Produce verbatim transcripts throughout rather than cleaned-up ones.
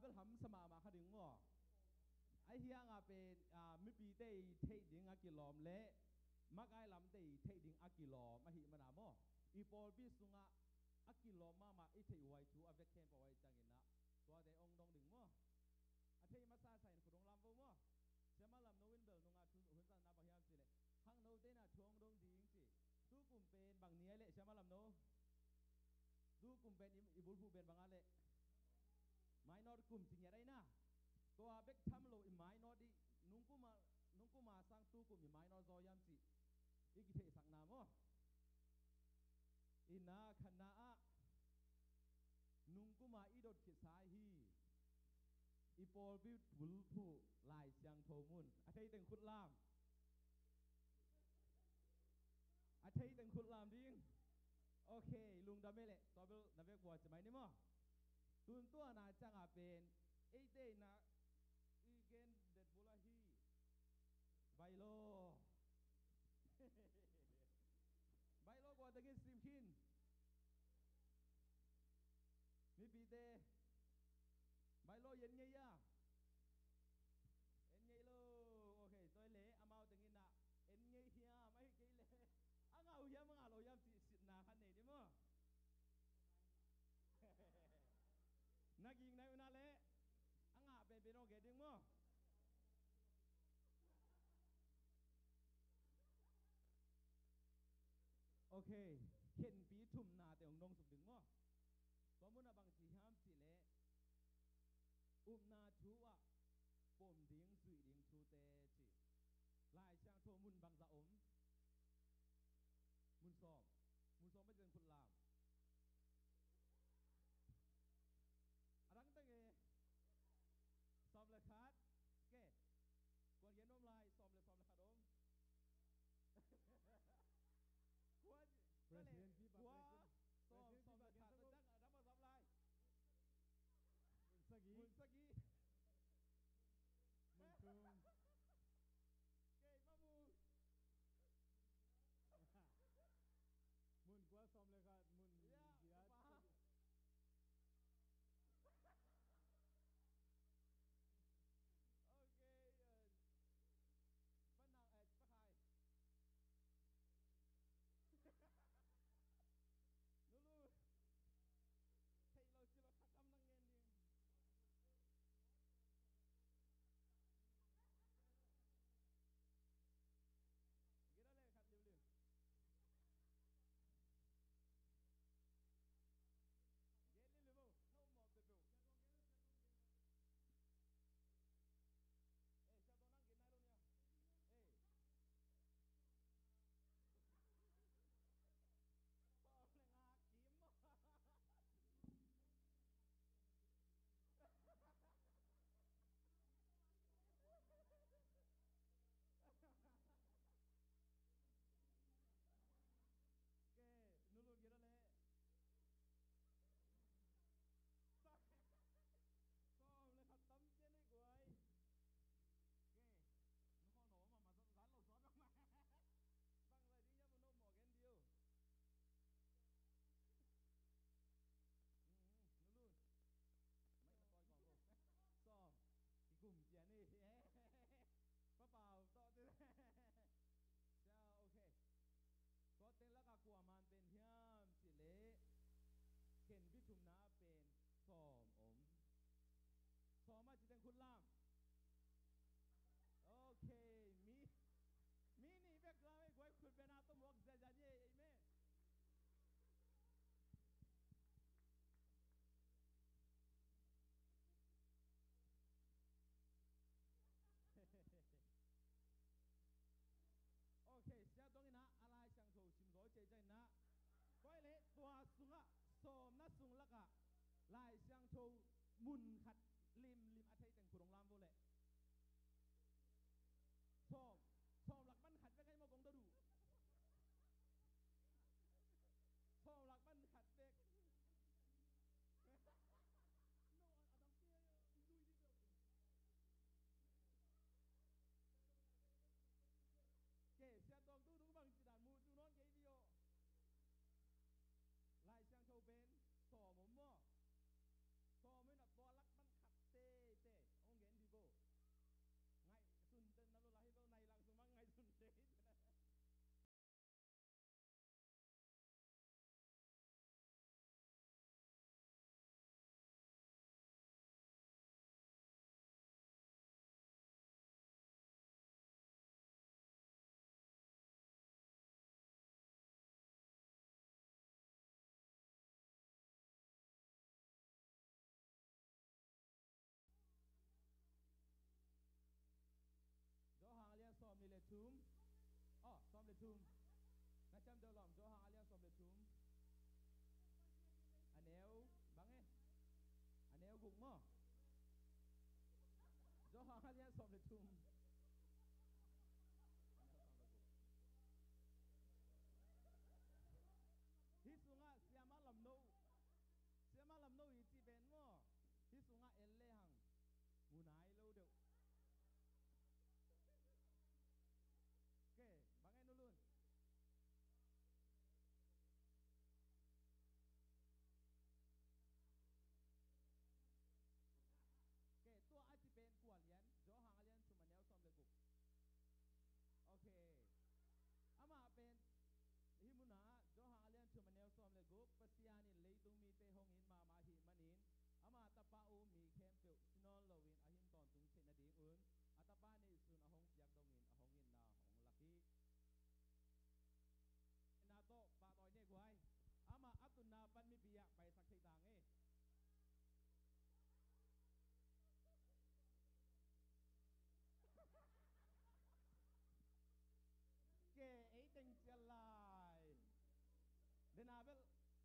gospel hamsa mahmah kha ding maw? Ahi hangah pen, ah, mipite i theih ding a kilawm le makai lamte i theih ding a kilawm ahih mana maw? I pawlpi sungah a kilawm mahmah i theih huai thu a vek khempeuh huai cianginah tuate hong dong ding maw? A thei masa sa in khut hong lam vo maw? Siamah Lam No in bel nungah thu hun sanna bang hiam cih leh Khangnote na thu hong dong ding ci. Tu kum pen bang ni a leh Siamah Lam No? Tu kum pen i, i bulphuh pen bang a leh? Minor kum ci ngiat ahi na. Tua bek tham lo i minor i nungkuma, nungkuma sang tu kum i minor zaw hiam cih i kitheihsakna maw? I na khatna ah nungkuma i dot khitsa hi. I pawlpi bulphuh Lai Siangtho mun a thei teng khut lam. A thei teng khut lam ding. Ok, lungdam e leh tua bel na vek bua ci mai ni maw? Tun tua na ciangah pen eite na i gen det bul ahi. Bailo. Bailo kua tengin sim khin? Mipite, bailo i en ngei a? En ngei lo. Ok, tua leh amau tengin ah en ngei hiam, ahih kei leh a ngah uh hiam a ngah lo hiam cih sitna khat nei ni maw? Na ging nai uh na leh a ngah penpen hong gen ding maw? Ok, khenpi thumna te hong dong suk ding maw? Tua mun ah bang ci hiam cih leh upna thu ah pom ding zuih ding thute ci. Lai Siangtho mun bangzah om? Mun sawm. Mun sawm a ci teng khut lam. A dang teng e. Sawm le khat. Ke. Kuan gen om lai, sawm le, sawm le khat om. Kuan, President, kua, sawm, sawm le khat, tua ciang a dang bang sawm lai. Mun sagih. Mun sagih. Mun thum. Kei pa mu. Mun kua, sawm le khat, mun giat. Ok, eh, pa nang, eh, pa khai. Nulu. Thei lo ci lo, thakam nang ngen ding. Gina le khat liu liu. Gen liu liu bo, no mo pe bo. Eh, siapa nang gen nai lo nia. Eh. Sawm le nga kim. Ke, nulun kira le. Sa-, sawm le khat tam cian ei guai. Ke, nu khawng no ma, ma zan lo sawt ma. Bang zai ding ya bu no mo gen diu. Mm, mm, nulun. Mai ka tawi kawng ko. Sawm. Kikum cian ei. Papau tawh te. Sia, ok. Tua teng lakah kua man pen hiam cih leh khenpi thumna pen sawm om. Sawm a ci teng khut lam. Ok, mi, mi nih bek lam ei guai khut bena tawh muak ziazia ni ei, amen. Ok, sia dong inah a Lai Siangtho simzaw ciai ciai inah. Koi leh tua sungah sawmna sung lakah Lai Siangtho mun khat limlim a thei teng khut hong lam vo leh. Sawm, sawm lak man khat vek ai maw kong dot uh. Sawm lak man khat vek. No, a, a dang te, a, zui di bel. Ke, sia tuang tu tung bang ci dan mu tu non kei di o. Lai Siangtho pen sawm om maw? Sawm om inah tua lak man Thum. Aw, sawm le thum. Na ciam deuh lawm, Johan a lian sawm le thum. A neu, bang e? A neu guk maw? Johan a lian sawm le thum. Hih sungah siamah lamno, siamah lamno i cih pen maw? Hih sungah en lehang mu nai lo deuh. Ke, bang e Nu Lun? Ke, tua a ci pen kua lian? Johan a lian thum a neu sawm le guk. Ok. Amah pen hih munah Johan a lian thum a neu sawm le guk, Pasian in leitung mite hong it mahmah ahih manin, ama tapa um mi khempeuh si nawn loin a hing tawntung theih nadingun a tapa neihsun a hong piak dongin a hong itna hong lak hi. Na tawh pahtawi ne guai. Amah a tunna pan mipi ah paisak thei ta ngei. Ke, ei teng cial lai. Dena bel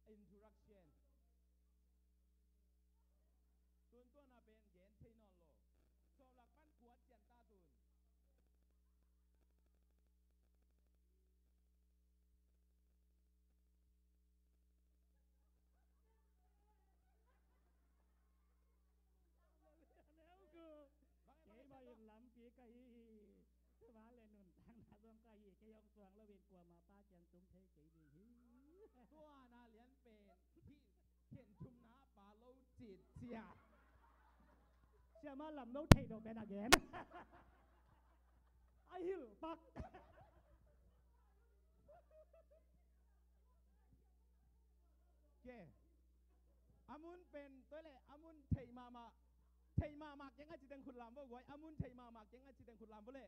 introduction. Tun tuana pen gen thei nawn lo. Sawlak pan khuat cian ta tun. Kei mah in lampi ka hi hi. Tua le nuntakna zong ka hi. Kei hong suang loin kuamah pa kiang tum thei kei ding hi. Tua na lian pen hih khen thumna pa lo cit cia. Siamah lam lo theih lo pen a gen. A hilh pak. Ke. A mun pen tua le a mun theih mahmah. Theih mahmah keng a ci teng khut lam vo guai. A mun theih mahmah keng a ci teng khut lam vo le.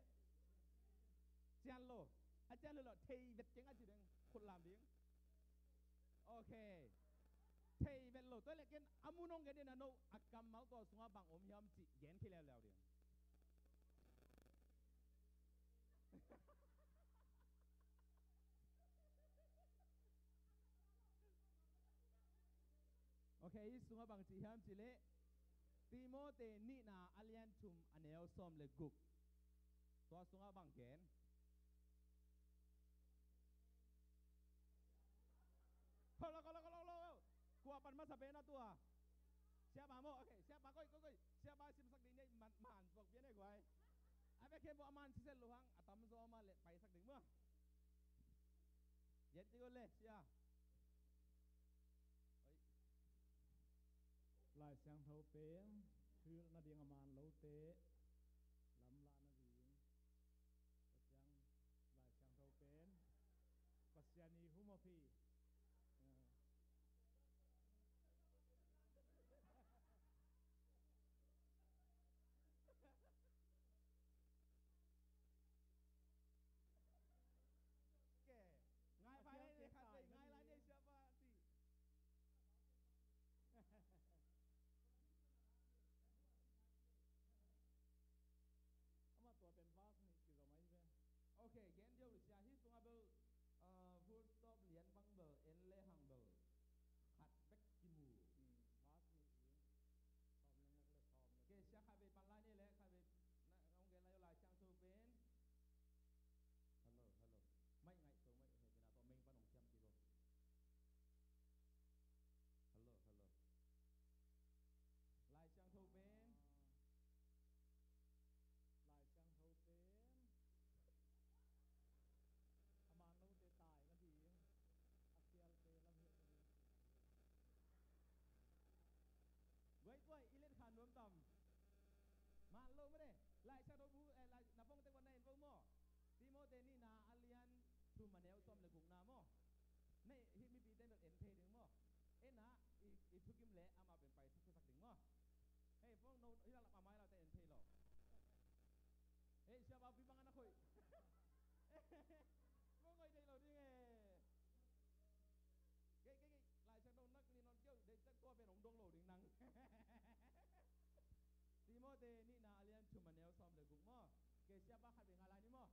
Cian lo. A cian lo lo. Theih vet keng a ci teng khut lam ding. Ok. Theih vet lo. Tua le ken a mun hong gen ding a no a kammal tua sungah bang om hiam ci gen khi leuleu ding. Ok, hih sungah bang ci hiam ci leh Timote nihna a lian thum a neu sawm le guk. Tua sungah bang gen? Kolo, kolo, kolo, kolo. Kua pan masa pen a tua? Siapa maw? Ok, siapa koi, koi, koi. Siapa simsak ding nei man, man suak pian ei guai. A bek khem bo a man sisel luhang a tam zaw ma le paisak ding maw. Gen ti ko le sia. Oi. Lai Siangtho pen thuhilh nading a man lote lamlah nading. Pasian, Lai Siangtho pen Pasian i hum a phi. Ke, ngai pai lai ne khat vei, ngai lai ne siapa ti. Amah tua pen verse nih kizom ahi ve. Ok, gen deuh sia, hih sungah bel, ah, full stop lian bang bel en le hang bel khat bek kimu. Hmm, verse nih hi. Sawm le guk le sawm le. Ok, sia khat vei pan lai ni le khat vei na hong gen lai uh, Lai Siangtho pen. Hello, hello. Mai ngai so mai he kina to meng pan hong kiam kiko. Hello, hello. Lai Siangtho pen. Lai Siangtho pen a man lote tai nading a khialte lam hiat nading. Guai guai i let khan nuam tam. Man lo mene. Lai Siangtho bu, eh, lai, na pong tek wan na en vo maw? Timote nihna a lian thum a neu sawm le gukna maw? Nei, hih mipite bel en thei ding maw? En a, i, i thukim le amah pen paisak, paisak ding maw? Hei, phone no, hih lalap a mai lau te en thei lo. Hei, siapa pi bang ana khoi. Phone khoi thei lo ding e. Kei, kei, kei, Lai Siangtho nak ni non keu, dei tak tua pen hong dong lo ding nang. Timote nihna a lian thum a neu sawm le guk maw? Kei siapa khat ve nga lai ni maw?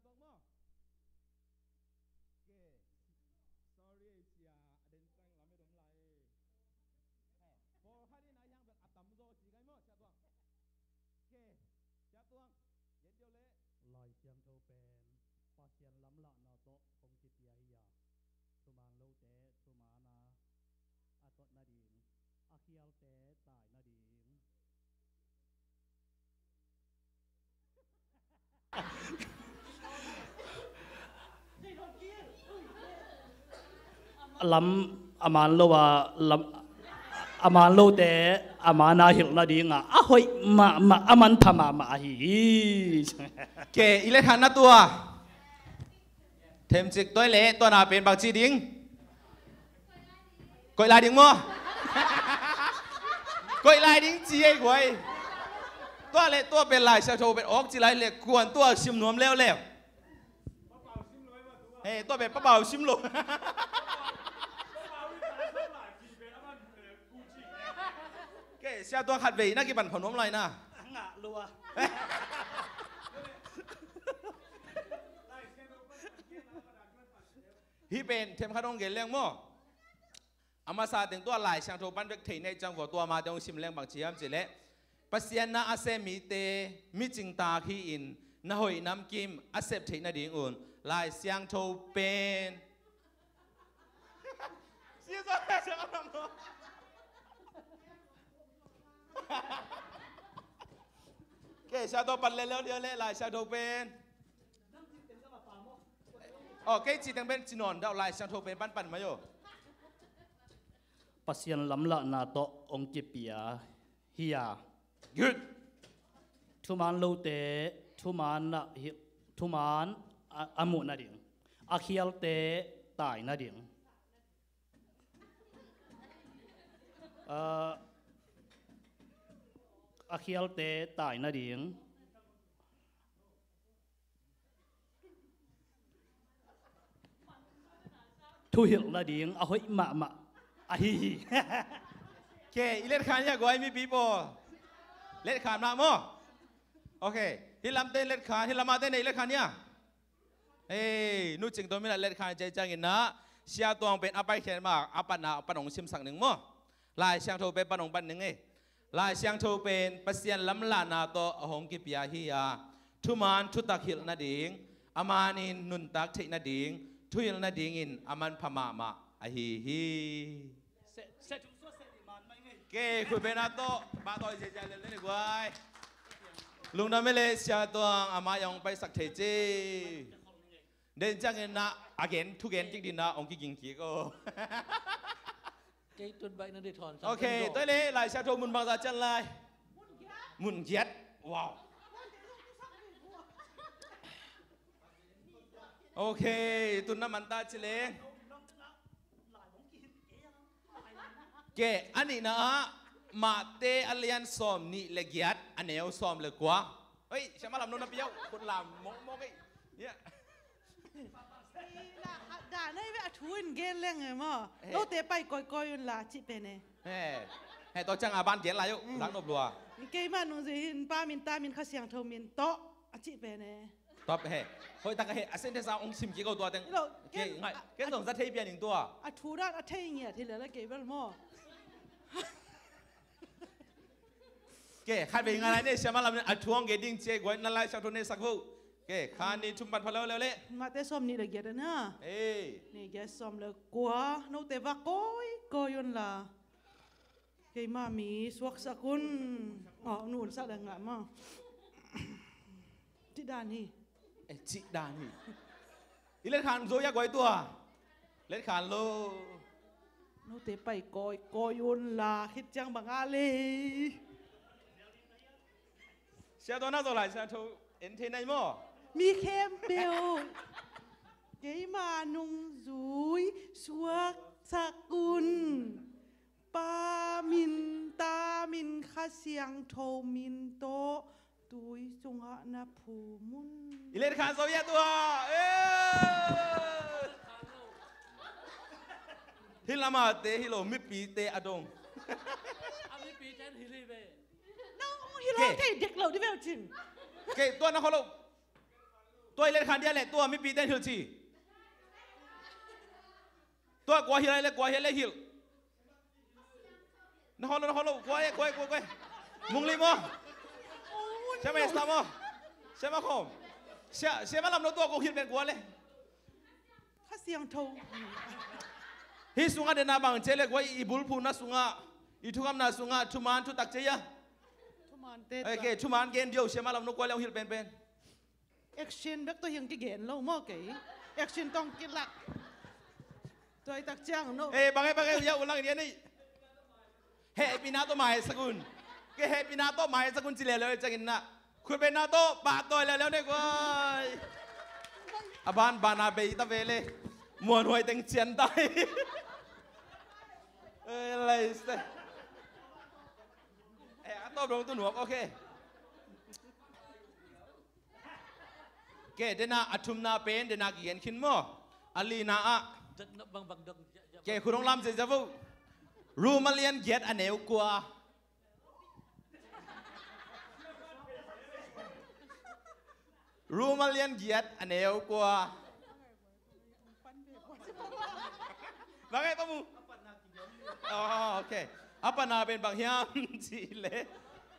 Tuang maw? Ke. Sorry, sia. A den sang lam e dom lai. Pawl khat in a hiang bel a tam zaw ci gai maw, Sia Tuang? Ke. Sia Tuang. Gen deuh le. Lai Siangtho pen Pasian lamlahna tawh hong kipia hi a, thuman lote thuman a, a tot nading, a khialte tai nading, lam a man lo a, lam a man lote a man a hilh nading a, a hoih mahmah, a manpha mahmah ahi hi. Ke, i let khan na tua. Themcik toi le tua na pen bang ci ding? Koih lai ding maw? Koih lai ding ci ei guai. Tua le tua pen Lai Siangtho pen awk ci lai le kuan tua sim nuam leuleu. He, tua pen Pa Pau sim lo. Ke, Sia Tuang khat vei na kipan pha nuam lai na. Ngah lua. Hih pen them khat hong gen leng maw? A masa teng tua Lai Siangtho pan bek thei nei ciang vua, tua mate hong sim leng bang ci hiam cih leh, Pasian na a sem mite micing tak hi-in na hoih namkim a sep theih nadingun Lai Siangtho pen. Ke, Sia Tuang pan le leu dia le Lai Siangtho pen. Aw, kei ci teng pen ci nawn dah, Lai Siangtho pen pan pan mai aw. Pasian lamlahna tawh hong kipia hi a. Good. Thuman lote thuman a hilh, thuman a, a muh nading, a khialte tai nading. Ah, a khialte tai nading. Thuhilh nading a hoih mahmah ahi hi. Ke, i let khan hia guai mipi pawl? Let khan mah maw? Ok. Hih lamte let khan, hih lamate nei let khan hia? Ei, Nu Cing Tuam in a let khan cei ciangin ah, Sia Tuang pen a paikhiat mah a pan a pan hong simsak ning maw? Lai Siangtho pen pan hong pan ning ei. Lai Siangtho pen Pasian lamlahna tawh a hong kipia hi a, thuman thutak hilh nading, a manin nuntak theih nading, thuhilh nadingin a manpha mahmah ahi hi. Ke, khut beng na tawh, ba tawi ziazia lel le guai. Lungdam e le Sia Tuang, a mai hong paisak thei ci. Den ciangin ah, a gen, thu gen kik ding ah, hong kiging kik aw. Kei tun baih na dei thawn. Ok, toi le, Lai Siangtho mun bangzah cian lai? Mun giat. Wow. Ok, tun na man ta ci leng. Ke, a nihna ah, Mate a lian sawm nih le giat, a neu sawm le kua. Oi, siama lam nona piau, khut lam mawkmawk ei. Ya. Dah nai ve a thu in gen leng e maw. He. Lote pai kawikawi un la cih pen e. He. He, tua ciang a ban gen lai uh, zak nop lua. Keimah nungzui hin Pa min, Ta min, Kha Siangtho min tawh a cih pen e. Top he. Hoih tak a he, a sentence a hong sim kik aw tua teng. Lo, ke, ken, ngai, a, ken a, zong za thei pian ing tua. A thu dan a thei ngiat hi le la kei bel maw. Ke, khat vei ngai lai ne, siama lam ne, a thu hong gen ding cia guai na Lai Siangtho ne sak ho. Ke, khan ni thum pan pha leu leu le. Mate sawm nih le giat a na. Ei. Nih giat sawm le kua, note va kawikawi un la. Keima mi suaksak un. Aw, nu un sak le ngah maw. Cih dan hi. Eh, cih dan hi. I let khan zo ya guai tua. Let khan lo. Note pai kawikawi un la khit ciang bang a lei. Sia tua na zo lai sia tho en thei nai maw? Mi khempeuh keima nungzui suaksak un. Pa min, Ta min, Kha Siangtho min tawh tui sungah na phum un. I let khan zo ya tua. Eh! Hih lamate hi lo, mipite a dong. A mipite hi lo ve. Nang hong hi lo thei dek lo di ve uh cin. Ke, tua na kho lo. Toilet khan dia le tua mipite in hilh ci. Tua kua hilh ai le kua hilh le hilh. Na holo, na holo, kua e, kua e, kua, kua e. Mungli maw? Siama Esther maw? Siama Khawm. Sia, Siama Lam no tua kua hilh pen kua le. Kha Siangtho. Hih sungah dena bang ci le kua i bulphuna sungah, i thukamna sungah, thuman thutak ci a. Thuman te. Ok, thuman gen diau, Siama Lam no kua le hong hilh penpen. Action bek tawh hiang kigen lo maw kei. Action tawh kilak. Tuaitak ciang no. Eh, bang e, bang e, ya ulang dia nei. Hehpihna tawh maisak un. Kei hehpihna tawh maisak un ci leuleu ciangin na. Khutbetna tawh pahtawi leuleu nei guai. A ban bana bei ta ve le. Muanhuai teng cian ta hi. Eh, lai ste. Eh, a tawp dong tu nuam, ok. Ke, dena a thumna pen, dena kigen khin maw? A lina ah. Ke, khut hong lam ziazia vo. Rom a lian giat a neu kua. Rom a lian giat a neu kua. Bang e, pamu? Oh, ok. A pana pen bang hiam cih le.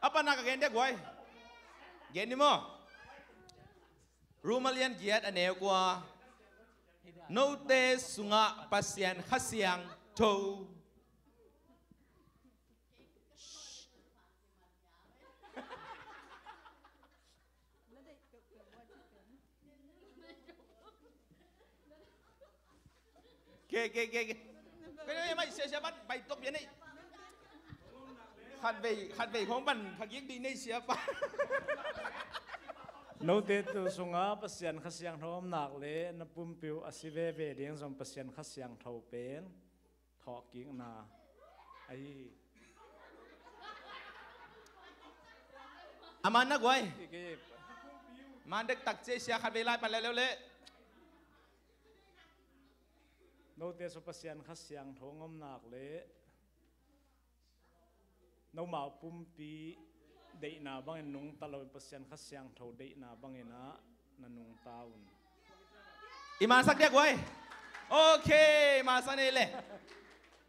A pana ka gen dia guai. Gen ni maw? Rom a lian giat a neu kua. Note sungah Pasian Kha Siangtho. Ke, ke, ke, ke. Ke, ke, mai, sia, sia, ban, bai tok pian ei. Khat vei, khat vei khong ban, khat gik di nei sia pa. Note tu sungah Pasian Kha Siangtho om nak le na pumpi uh a si veve ding zong Pasian Kha Siangtho pen thawhkikna ahi hi. A man na guai. Man dektak ci sia khat vei lai pan leuleu le. Note sung Pasian Kha Siangtho om nak le nomau pumpi deihna bangin nungta loin Pasian Kha Siangtho deihna bangin ah na nungta un. I mansak diak guai. Ok, mansak ni le.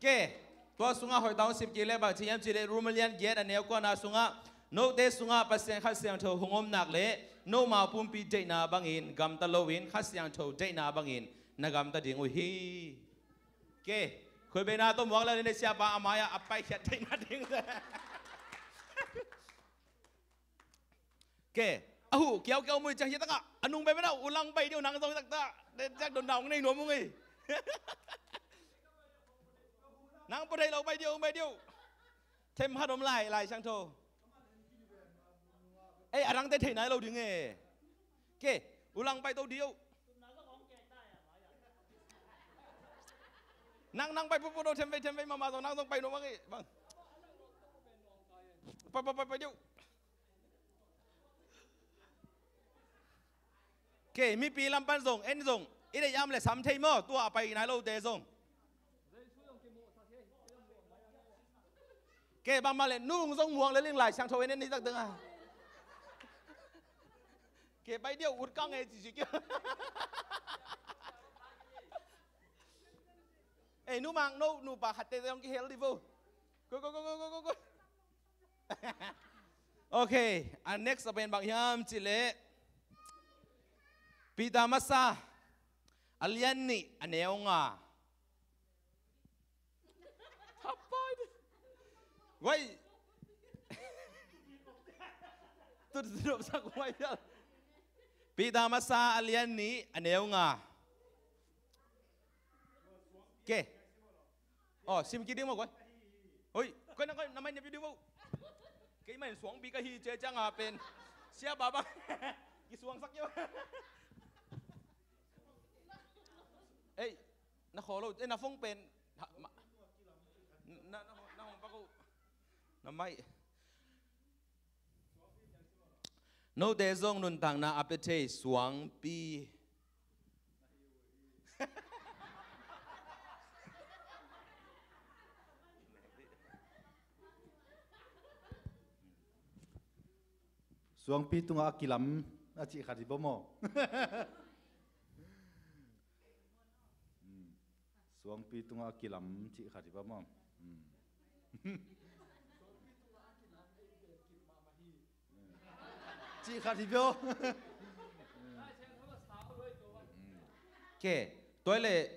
Ke, tua sungah hoih tawh sim kik le bang ci hiam cih le Rom a lian giat a neu kuana sungah note sungah Pasian Kha Siangtho hong om nak le nomau pumpi deihna bangin gamta loin Kha Siangtho deihna bangin na gamta ding uh hi. Ke, khutbetna tawh muak le nei siapa a mai-ah a paikhiat theihna ding. Ke, a huh kiaukiau mui ciang hiataka a nung bai mena ulang bai diu nang zong hitakta. Ciak don daung nei nuam ung ei. Nang pua thei lo bai diu, bai diu. Them hat om lai, Lai Siangtho. Ei, a rangte thei nai lo ding e. Ke, ulang pai to diu. Nang, nang pai pupu do them vei, them vei mama zong nang zong pai no mang e bang. Pai, pai, pai, pai diu. Ke, mipi lam pan zong, en zong i deih am le sam thei maw, tua a pai nai lote zong. Ke, bangmah le nung zong muang le ling Lai Siangtho en en ni tak deng a. Ke, pai diau ut kang e ci ci kia. Ei, numang no, nupa khatte zong kihel di vo. Ko, ko, ko. Ok, a next a pen bang hiam cih leh Peter masa a lian nih a neu nga. Hapai di. Wai. Tut, tut, sak wai ya. Peter masa a lian nih a neu nga. Ke. Oh, sim kik ding maw guai. Hoi, koi nang koi na mai niap ding maw. Kei mai suangpi ka hi ci ciang a pen. Sia baba. Kisuangsak yo. Ei, na kholo, ei, na phone pen. Ha, ma, na, na, na hong pak uh. Na mai. Note zong nuntakna a pia thei suangpi. Suangpi tungah a kilam A cih khat hi bawm aw. Mm. Suangpi tungah a kilam cih khat hi bawm aw. Mm. Cih khat hi bawm. Mm. Ke, tua leh.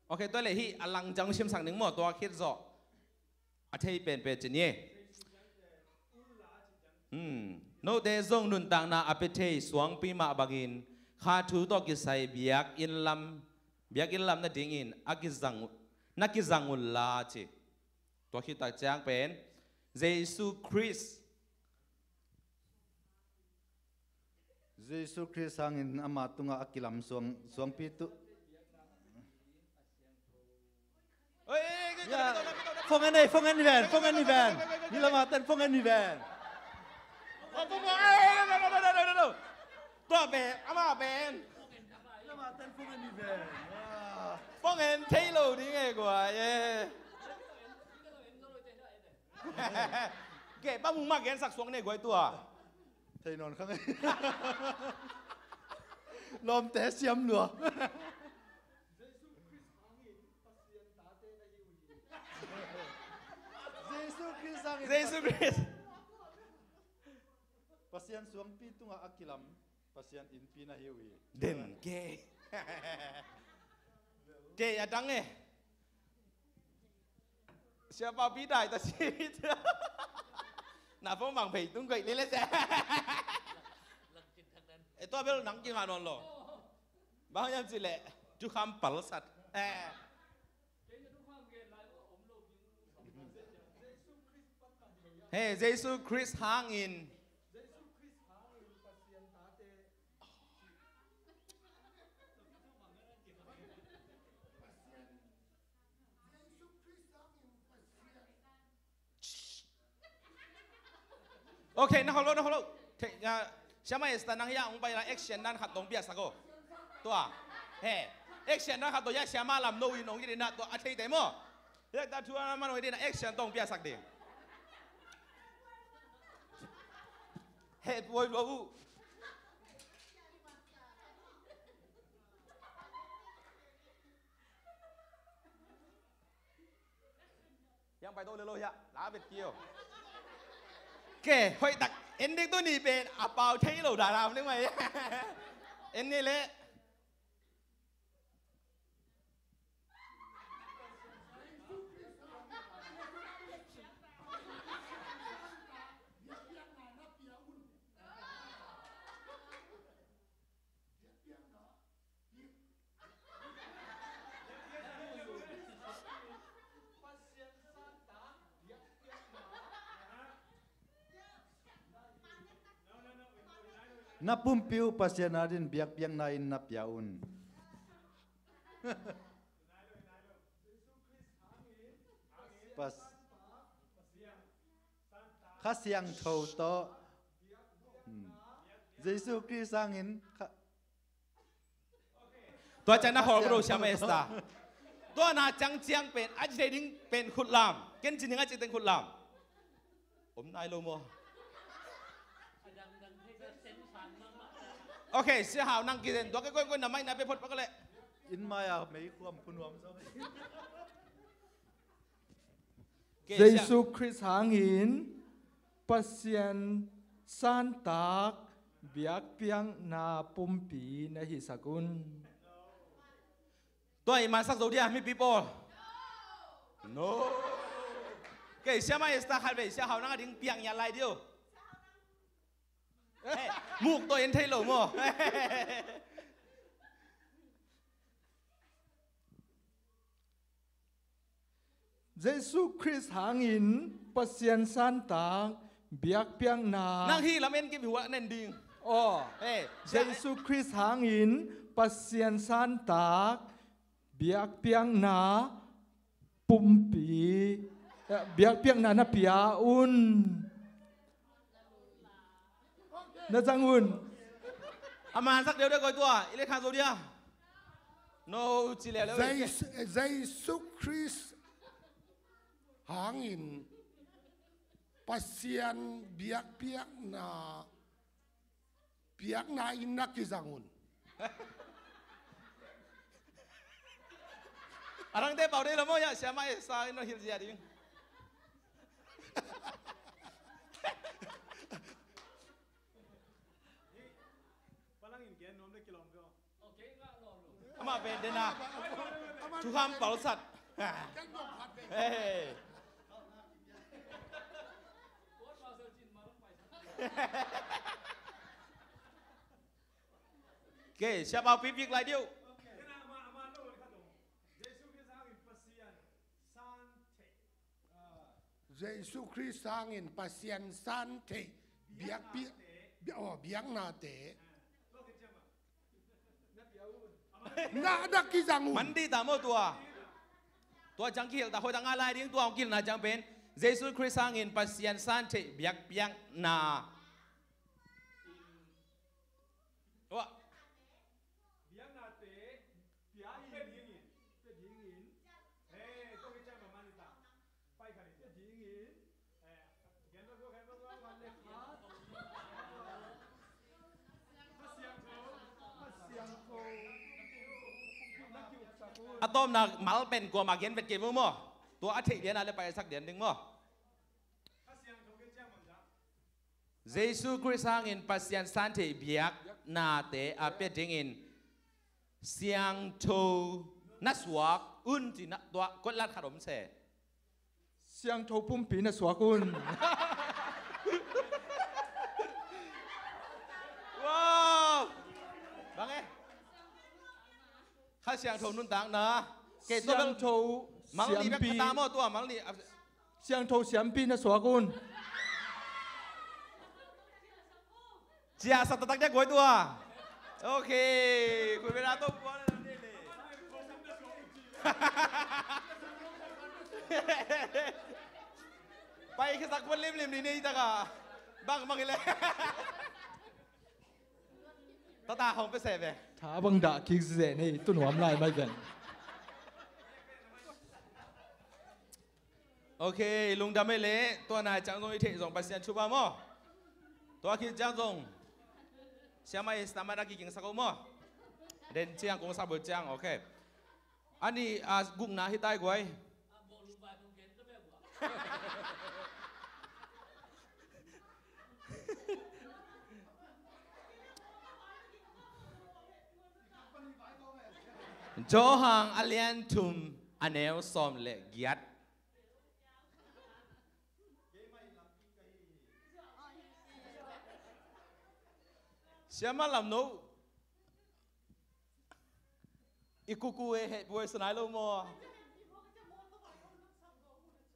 Ok, tua leh hih a lang ciang simsak ning maw, tua khit zawh a thei penpen ci ni. Hmm. Note zong nuntakna a pia thei suangpi mah bangin kha thu tawh kisai biakinn lam, biakinn lam nadingin a kizang, na kizang unla ci. Tua khit tak ciang pen Jesu Khrist. Jesu Khrist hangin ama tungah a kilam suang, suangpi tu. Oi, oi, oi, oi, oi, oi, oi, oi. Phone en ei, phone en hi ven, phone en hi ven. Ni lama ten phone en hi ven. Oh, phone, oi, oi, oi, oi. Tua pen, ama pen. Ni lama ten phone en hi ven. Ah. Phone en thei lo ding e, guai e. Ke, pa mung ma gensak suak ne guai tua. Thei nawn kha ngei. Lawmte siam lua. Jesu Khrist hangin Pasian tate na hi uh hi. Jesu Khrist hangin Jesu Pasian Khrist. Pasian suangpi tungah a kilam Pasian innpi na hi uh hi. Den ke. Ke a dang e. Siapa pi dai ta si. Na phong bang phei tung kei lele se. E tua bel nang ki nga non lo. Bang yam si le. Tu kham pal sat. Eh. He, Jesu Khrist hangin. Ok, na holh lo, na holh lo. Siama Esther nang hia hong pai la action dan khat tong piaksak o. Tua. He. Action dan khat tong hia siama lam no in hong hi dina tua a thei te maw. Hia ta thu a man hong hi dina action tong piaksak ding. He, tuai lua uh. Hiang pai to le lo hia la bet kio. Ke hoih tak ending tu ni pen a pau thei lo da lam ding mai. En ni le. Na pumpi uh Pasian adin biakpiakna in na pia un. Pas-, Kha Siangtho tawh. Hmm. Jesu Khrist hangin kha- Tua ciang na holh ko do siam esta. Tua na ciang ciang pen a ci thei ding pen khut lam. Ken ci ning a ci teng khut lam. Om nai lo maw? Ok, sia hau nang kiten tua ke koi koi na mai na pe phot pak le. In mai a mei khuam phunuam zo. Jesu Khrist hangin Pasian santak biakpiakna pumpi na hisak un. Tua i mansak zo dia mi people. No. Kei siama esta khat vei sia hau nang a ding piak ngiat lai dio. Muk to en thei lo maw? Jesu Khrist hangin Pasian santak biakpiakna. Nang hi lam en kim hi hua nen ding. Aw. Jesu Khrist hangin Pasian santak biakpiakna pumpi, eh, biakpiakna na pia un. Na zang un. A mansak deuh deuh koi tua i le khan zo dia. No ci le le. Jesu Khrist hangin Pasian biakpiakna, biakna in na kizang un. A dangte pau dei lo maw, ya, siama e sa in lo hilh zia ding. Ama pen dena thukham palsat. Hey. Okay, siapa pi vik lai diu. Jesu Khrist hangin Pasian san theih biakpi, bia-, oh, biaknate. Na, na kizang uh. Mandi ta maw tua. Tua ciang kihel ta, hoih ta ngai lai ding, tua hong kihel na ciang pen Jesu Khrist hangin Pasian san theih biakpiakna. Tua. Biaknate pia in, pia dingin. He, tua hi ciang mah mani ta. Pai khat in pia dingin. He, gen tua, gen tua, gen tua. A tawpna mal pen kuamah gen vet kei mu maw. Tua a theih lian a le paisak lian ding maw. Jesu Khrist hangin Pasian san theih biaknate a pia dingin siangtho na suak un ci na tua kotlat khat om se. Siangtho pumpi na suak un. Wow! Bang e? Kha Siangtho nuntakna. Kei tua bel siangtho mal ni bek siampi. Kha ta maw tua mal ni. Siangtho siampi na suak un. Cia sa taktak dia guai tua. Okay, kuih bena to puan na ni le. Pai khe sak puan lim lim ni nei taka. Bang bang ile. Tata hong pe se ve. Tha bang dah kik ze nei tu nuam lai mai ven. Okay, lungdam e le, tua nai ciang zong i theih zong Pasian thu ba maw. Tua khit ciang zong siama i stamina kiging sak uh maw. Den ciang kong sabut ciang, okay. A ni a gukna hi tai guai. Johan a lian thum a neu sawm le giat. Siama lam no. I kuku e heh puai sanai lo maw?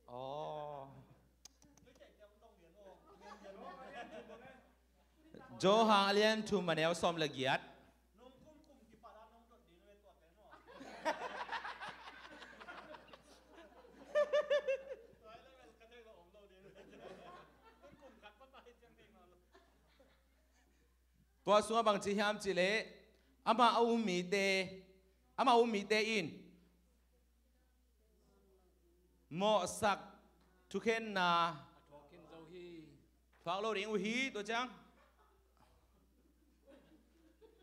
Oh. Johan a lian thum a neu sawm le giat. Tua sungah bang ci hiam cih leh, amah a um mite, amah a um mite in mawhsak thukhenna thuak lo ding uh hi, tua ciang.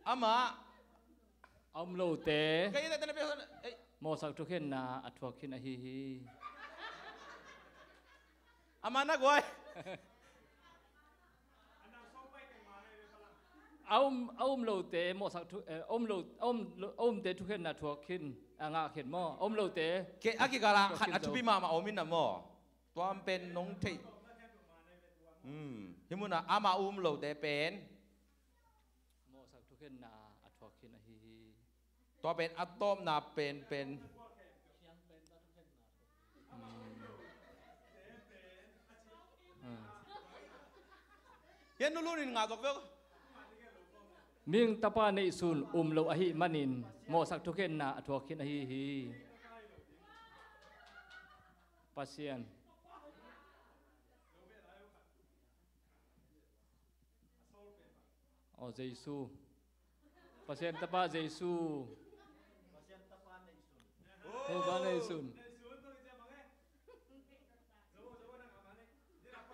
Amah a um lote mawhsak thukhenna a thuak khin ahi hi. Amah na guai. A um, a um lote mawhsak thu, eh, a um lo, a um lo, a umte thukhenna thuak khin, a ngah khin maw? A um lote. Ke, a kikala khat a thupi mahmah om in a maw? Tuam pen nong theih. Hmm. Hi munah amah a um lote pen mawhsak thukhenna a thuak khin ahi hi. Tua pen a tawpna pen pen. Hian nu lunin ngah zok veu. Mihing Tapa neihsun um lo ahih manin mawhsak thukhenna a thuak khin ahi hi. Pasian. Aw Jesu. Pasian Tapa Jesu. Pasian Tapa neihsun. Tapa neihsun.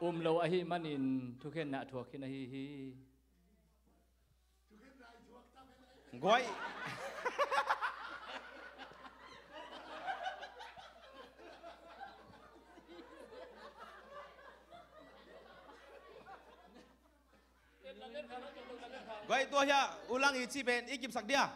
Um lo ahih manin thukhenna a thuak khin ahi hi. Guai. Guai, tua hiah ulang i cih pen i kipsak dia?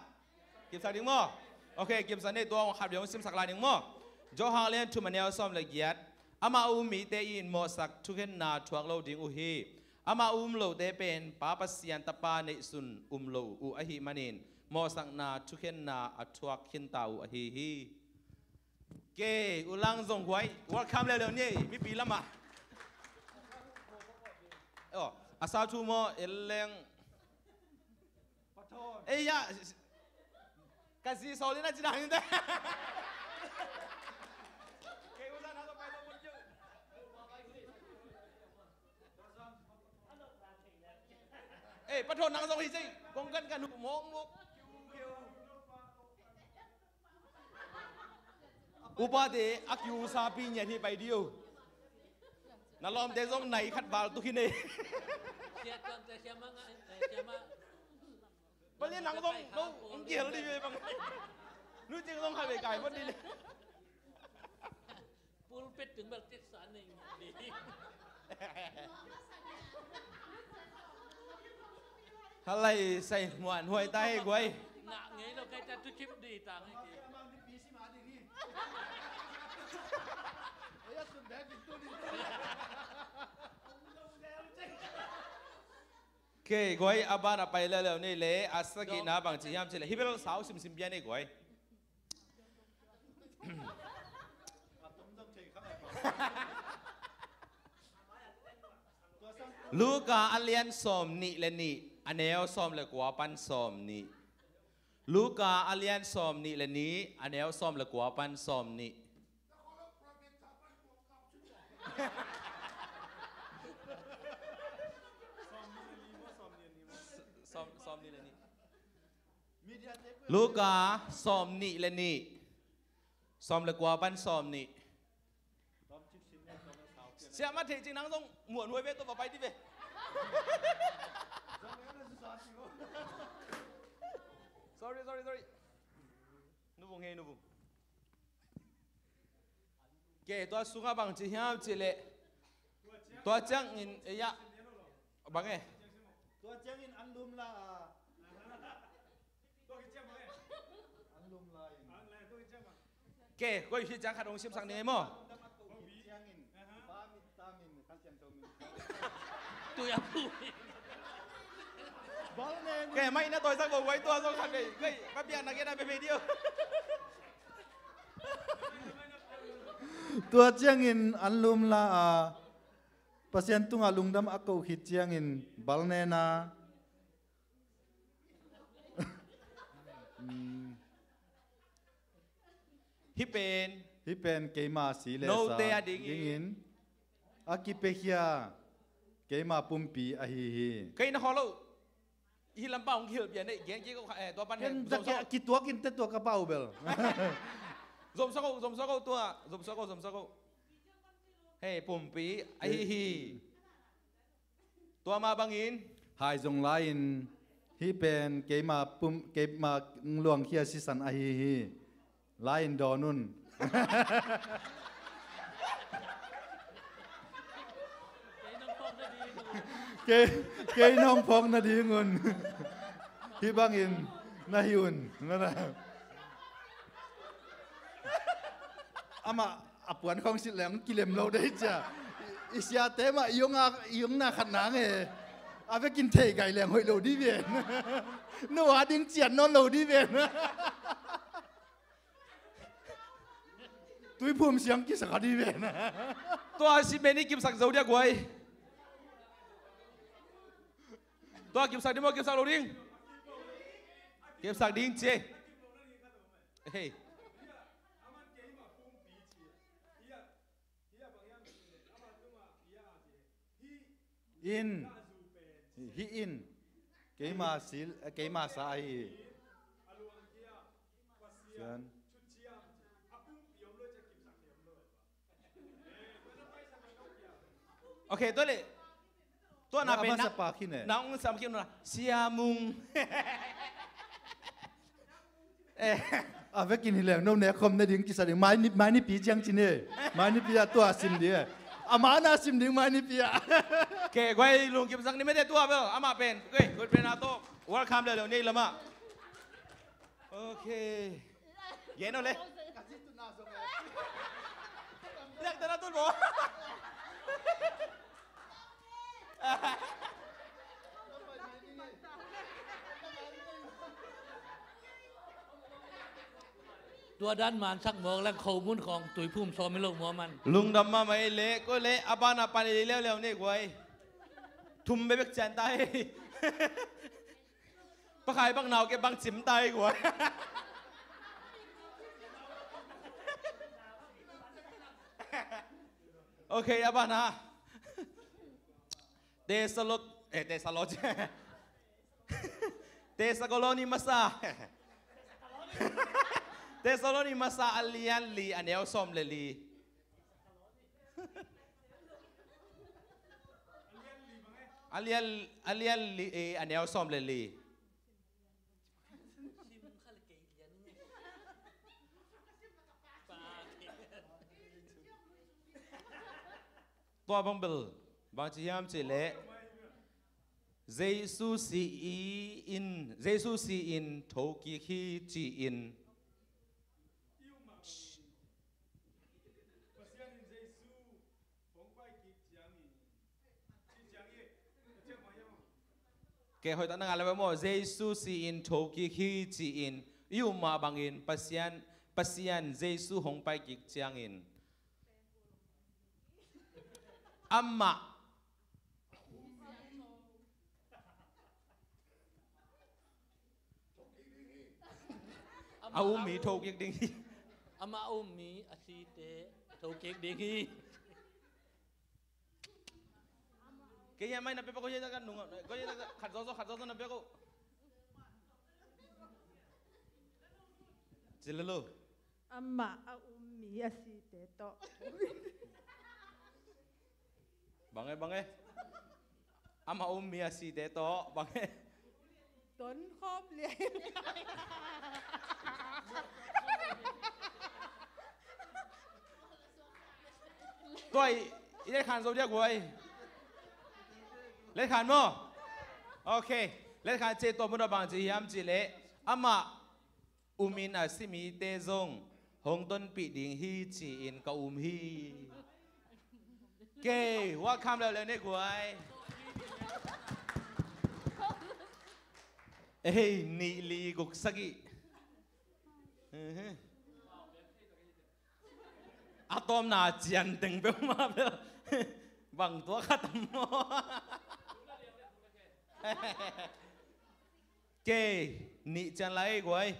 Kipsak ding maw? Ok, kipsak ni, tua hong khat vei hong simsak lai ding maw? Johan lian thum a neu sawm le giat. Amah um mite in mawhsak thukhenna thuak lo ding uh hi. Amah um lote pen Pa Pasian Tapa neihsun um lo uh ahih manin mawhsakna thukhenna a thuak khinta uh ahi hi. Ke, ulang zong huai, welcome leuleu ni, mipi lamah. Oh, a sau thu maw, el leng. Ei, ya. Ka zi sawl in a ci dan in te. Ei, pathawn nang zong hi sei. Kong kan kan hu mawk mawk. Upate a kiusapi ngiat hi pai dih uh. Na lawmte zong nai khat val tuk hi nei. Sia tuan te sia ma nga, eh, sia ma. Bali nang zong no, ong kihel dih ve bang. Nu cing zong khat ve kai pon dih le. Pulpit tung bel tit sa nei ngiat dih. Halai sai muan huai tai guai. Ngah ngei lo kai ta tu cip di ta ngai ki. Ke guai a ban a pai leuleu ni le a sagihna bang ci hiam ci le hi bel sau simsim bia ni guai. Luka a lian sawm nih le nih a neu sawm le kua pan sawm nih. Luka a lian sawm nih le nih a neu sawm le kua pan sawm nih. Sawm, sawm nih le nih. Luka sawm nih le nih. Sawm le kua pan sawm nih. Siamah thei cing nang zong muan huai ve tua va pai ti ve. Sorry, sorry, sorry. Nuvung hei, nuvung. Ke, tua sungah bang ci hiam ci le. Tua ciangin, eh, ya. Bang e. Tua ciangin an lum la a. An lum la in. Ke, koi hi ciang khat hong simsak ni maw? Tui a pu. Ke, mai na toisak bo wai tua zong khat vei. Koi, ka piak na ke na pe video. Tua ciangin an lum la a, Pasian tungah lungdam a ko khit ciangin bal nena. Hih pen, hih pen keima si le sa, note a dingin, dingin a kipiakhia keima pumpi ahi hi. Kei na khaw lo. Hih lampa hong kihilh pian ei, gen kik, eh, tua pan ken hen, zom zake sa a kituakin te tua ka pau bel. Zom sa ko, zom sa ko tua, zom sa ko, zom sa ko. Hei, pumpi ahi hi. Tua mah bangin hai zong lai-in hih pen keima pum, keima luangkhia sisan ahi hi. Lai-in dawn un. Kei, kei nong phawk nadingun hih bangin na hi un. Amah a puan khawng silh leng kilem lo dei cia. I siate mah i hong a, i hong na khat nang e. A vekin thei gai leng hoih lo dih ven. No a ding cian nawn lo dih ven. Tuiphum siang kisak a dih ven. Tua a si meni kimsak zo dia guai. Tua kimsak ding maw, kimsak lo ding? Kimsak ding cie. Hei. In. Hih in. Keima sil, eh, keima sa ahi hi. Sian. Hih Ok, tua le. Tua na pen na. Amasa pa khin e. Na ung sam khin na. Sia Mung. Eh. A vekin hi leng no nek khom ne ding kisa ding. Mai ni, mai ni pi ciang cin e. Mai ni pi a tua sim ding e. Ama na sim ding mai ni pi a. Ke guai lungkim zang ni mete tua bel. Ama pen. Guai, guai pen a to. Welcome le le ni lama. Ok. Gen o le. Lek tena tun bo. Tua dan mansak mawk leng khomun khawng tuiphum sawm hi lo maw man. Lungdam mahmah ei le, ko le, a bana pan ei leuleu nei guai. Thum bebek cian ta ei. Pakhai bang nau ke bang cim ta ei guai. Ok, a bana. Tesalot, eh, Tesalot. Tesaloni masa. Tesaloni masa a lian li a neu sawm le li. A lian, a lian li, eh, a neu sawm le li. Tua bang bel bang ci hiam cih leh Jesu si in, Jesu si in thokik hi ci-in. Ke hoih tak na ngah le maw, Jesu si in thokik hi ci-in i um mah bangin Pasian, Pasian Jesu hong pai kik ciangin amah a um mi thokik ding hi. Amah a um mi a site thokik ding hi. Kei hian mai na pia pah ko hian ka nung ko hian khat zo zo khat zo zo na pia ko. Cilalo. Amah a um mi a site tawh. Bange, bange. Amah um mi a site tawh bange. Ton khawm lian. Tuai i letkhan zo diak guai. Letkhan maw? Ok. Letkhan ce tua mun a bang ci hiam cih leh amah umin a si mite zong hong tonpih ding hi ci-in ka um hi. Kei welcome leuleu ne guai. Ehei nih li guk sagih. A tawmna cian teng peuhmah bel bang tua khat am maw? Kei nih cian lai ei guai.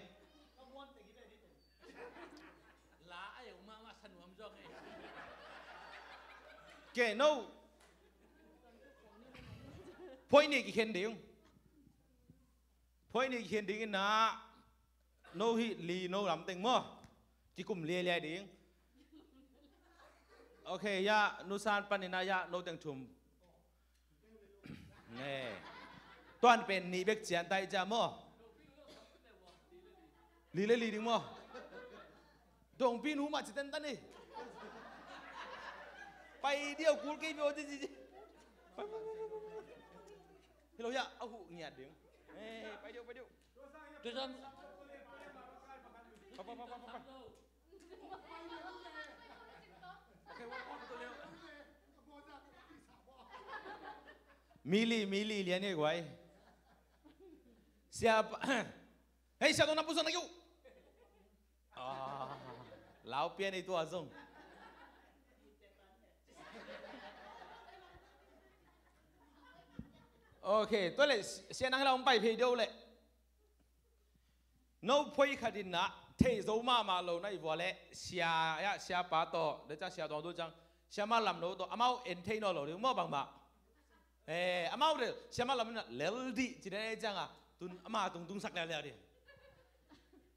Kei no phoih nih kikhen ding. Phoih nih kikhen ding inah no hih li no lamteng maw? Kikum liailiai ding. Ok, ya nusan paninah ya no teng thum. Ne. Tuan pen nih bek cian tai cia maw? Li le li ding maw? Dongpi nu mah ci tentan hi. Pai diau kul kei beo ci ci ci. Pai pai pai pai pai. Hi lo hiah a huh ngiat ding. Eh, pai diau pai diau. Tua zong. Pa pa pa pa pa pa. Mili mili lian hi guai. Siapa? Hei siapa na pusan lagi. Lau pian i tua zong. Ok, tua le sia nang la hong pai phei deuh le. No phoih khat in ah thei zo mahmah lo na i vua le sia ya sia pa tawh de ca sia tawh du cang sia ma lam no tawh amau en thei naw lo ding maw bangmah. Eh, amau rel siama lam in a lel dih ci den ei cianga tun ama tung tungsak leuleu dih.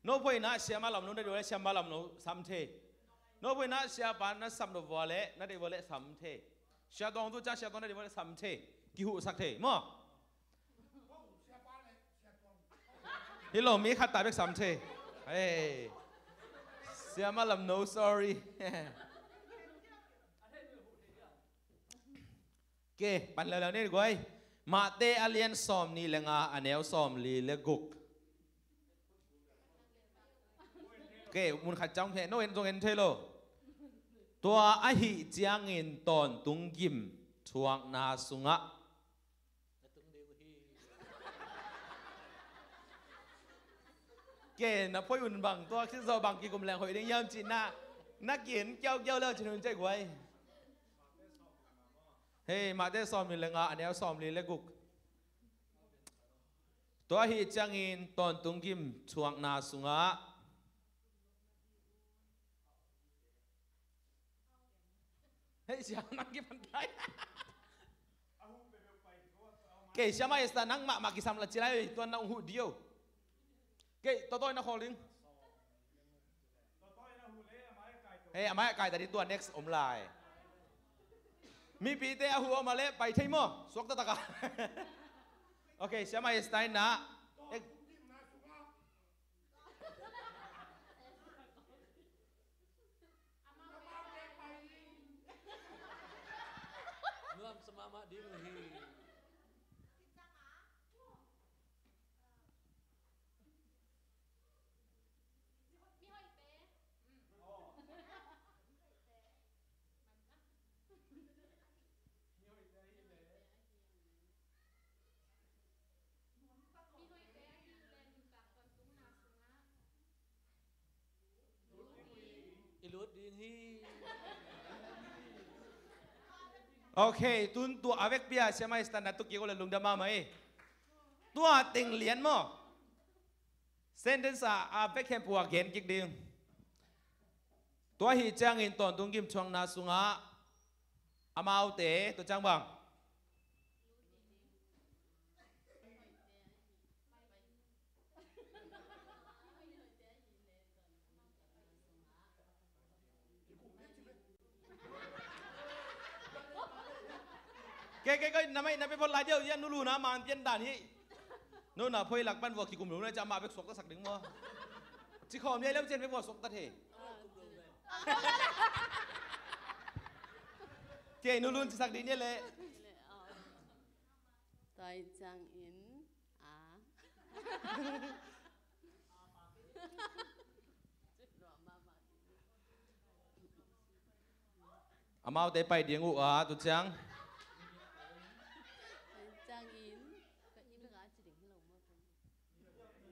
No phoih in ah siama lam no na deih vua le siama lam no sam thei. No phoih in ah siapa na sam no vua le na deih vua le sam thei. Sia Tuang tu ciang Sia Tuang na ding maw, sam thei, kihuhsak thei maw. Hi lo, mi khat ta bek sam thei. Hei. Siamah Lam, no sorry. Ke, pan leuleu ni guai. Mahte a lian sawm nih le nga, a neu sawm li le guk. Ke, mun khat ciang he, no en zong en thei lo. Tua ahih ciangin tawntung gim thuakna sungah. Ke, na poi un bang, tua khit zawh bang kikum leng hoih ding hiam cih na, na kin kiaukiau leu cin hun cai guai. Hei, Mahte sawm nih le nga, a neu sawm li le guk. Tua ahih ciangin tawntung gim thuakna sungah. Hei, siam nang kipan tai. Kei siam a esta nang mahmah kisam la cilai, tuan na ung huh dio. Kei, tawtawi na khawl ding. Hei, a mai a kai ta ding, tua next om lai. Mipite a huh om a leh pai thei maw? Suak taktak a. Ok, siam a esta in na. Nuam sa mahmah ding hi. I lut ding hi. Ok, tun tua a vekpi a siam a esta na tu kik uh le lungdam mahmah hi. Tua teng lian maw? Sentence a, a vek khempeuh a gen kik ding. Tua ahih ciangin tawntung gim thuakna sungah amaute, tua ciang bang. Ke, ke, ke, na mai, na pe phot lai diau, ya nu lu na man pian dan hi. Nu na phoi lak pan vua kikum lu na ca ma bek suak ta sak ding maw. Ci khawm ya lem cen pe vua suak ta the. Ke, nu lun ci sak ding ni le. Tua ciangin a. Amaute pai ding uh a, tu ciang. Ciangin, ka inn ka ci ding hi lo maw tu.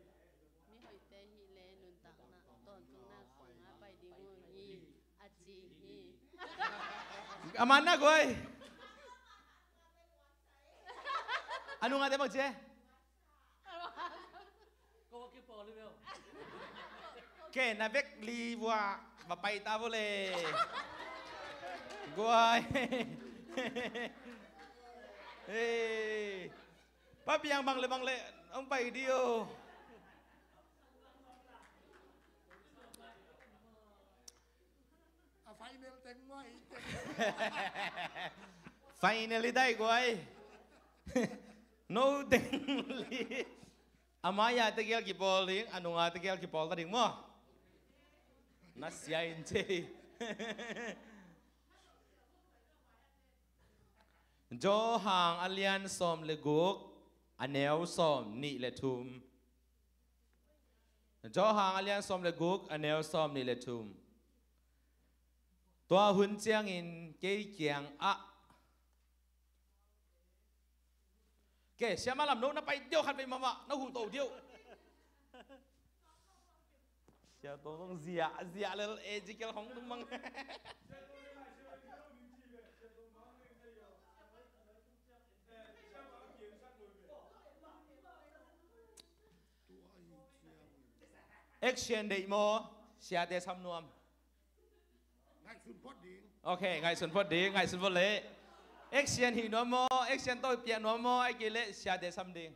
Mi hoihte hi le nuntakna, tawntung nak sungah pai ding uh hi, a ci hi. A man na guai. A nungate bang ci e? Ke na vek li vua va pai ta vua le. Guai. Hey. Pa piang bang le bang le, ong pai dio. A final teng maw, ei teng. Final i dai guai. No teng li. A mai-a tegel kipawl ding, a nunga tegel kipawl ta ding maw. Na sia in cei. Johan a lian sawm le guk, a neu sawm nih le thum. Johan a lian sawm le guk, a neu sawm nih le thum. Tua hun ciangin kei kiangah. Ke, siamah lam no na pai deuh khat vei mahmah, na huh to deuh. Sia tong tong zia, zia lel Ezekiel hong tung mang. Action deih maw? Siate sam nuam. Ok, ngaihsun phot ding, ngaihsun phot leh. Action hih nuam maw? Action tawh piak nuam maw? Ai kei leh siate sam ding.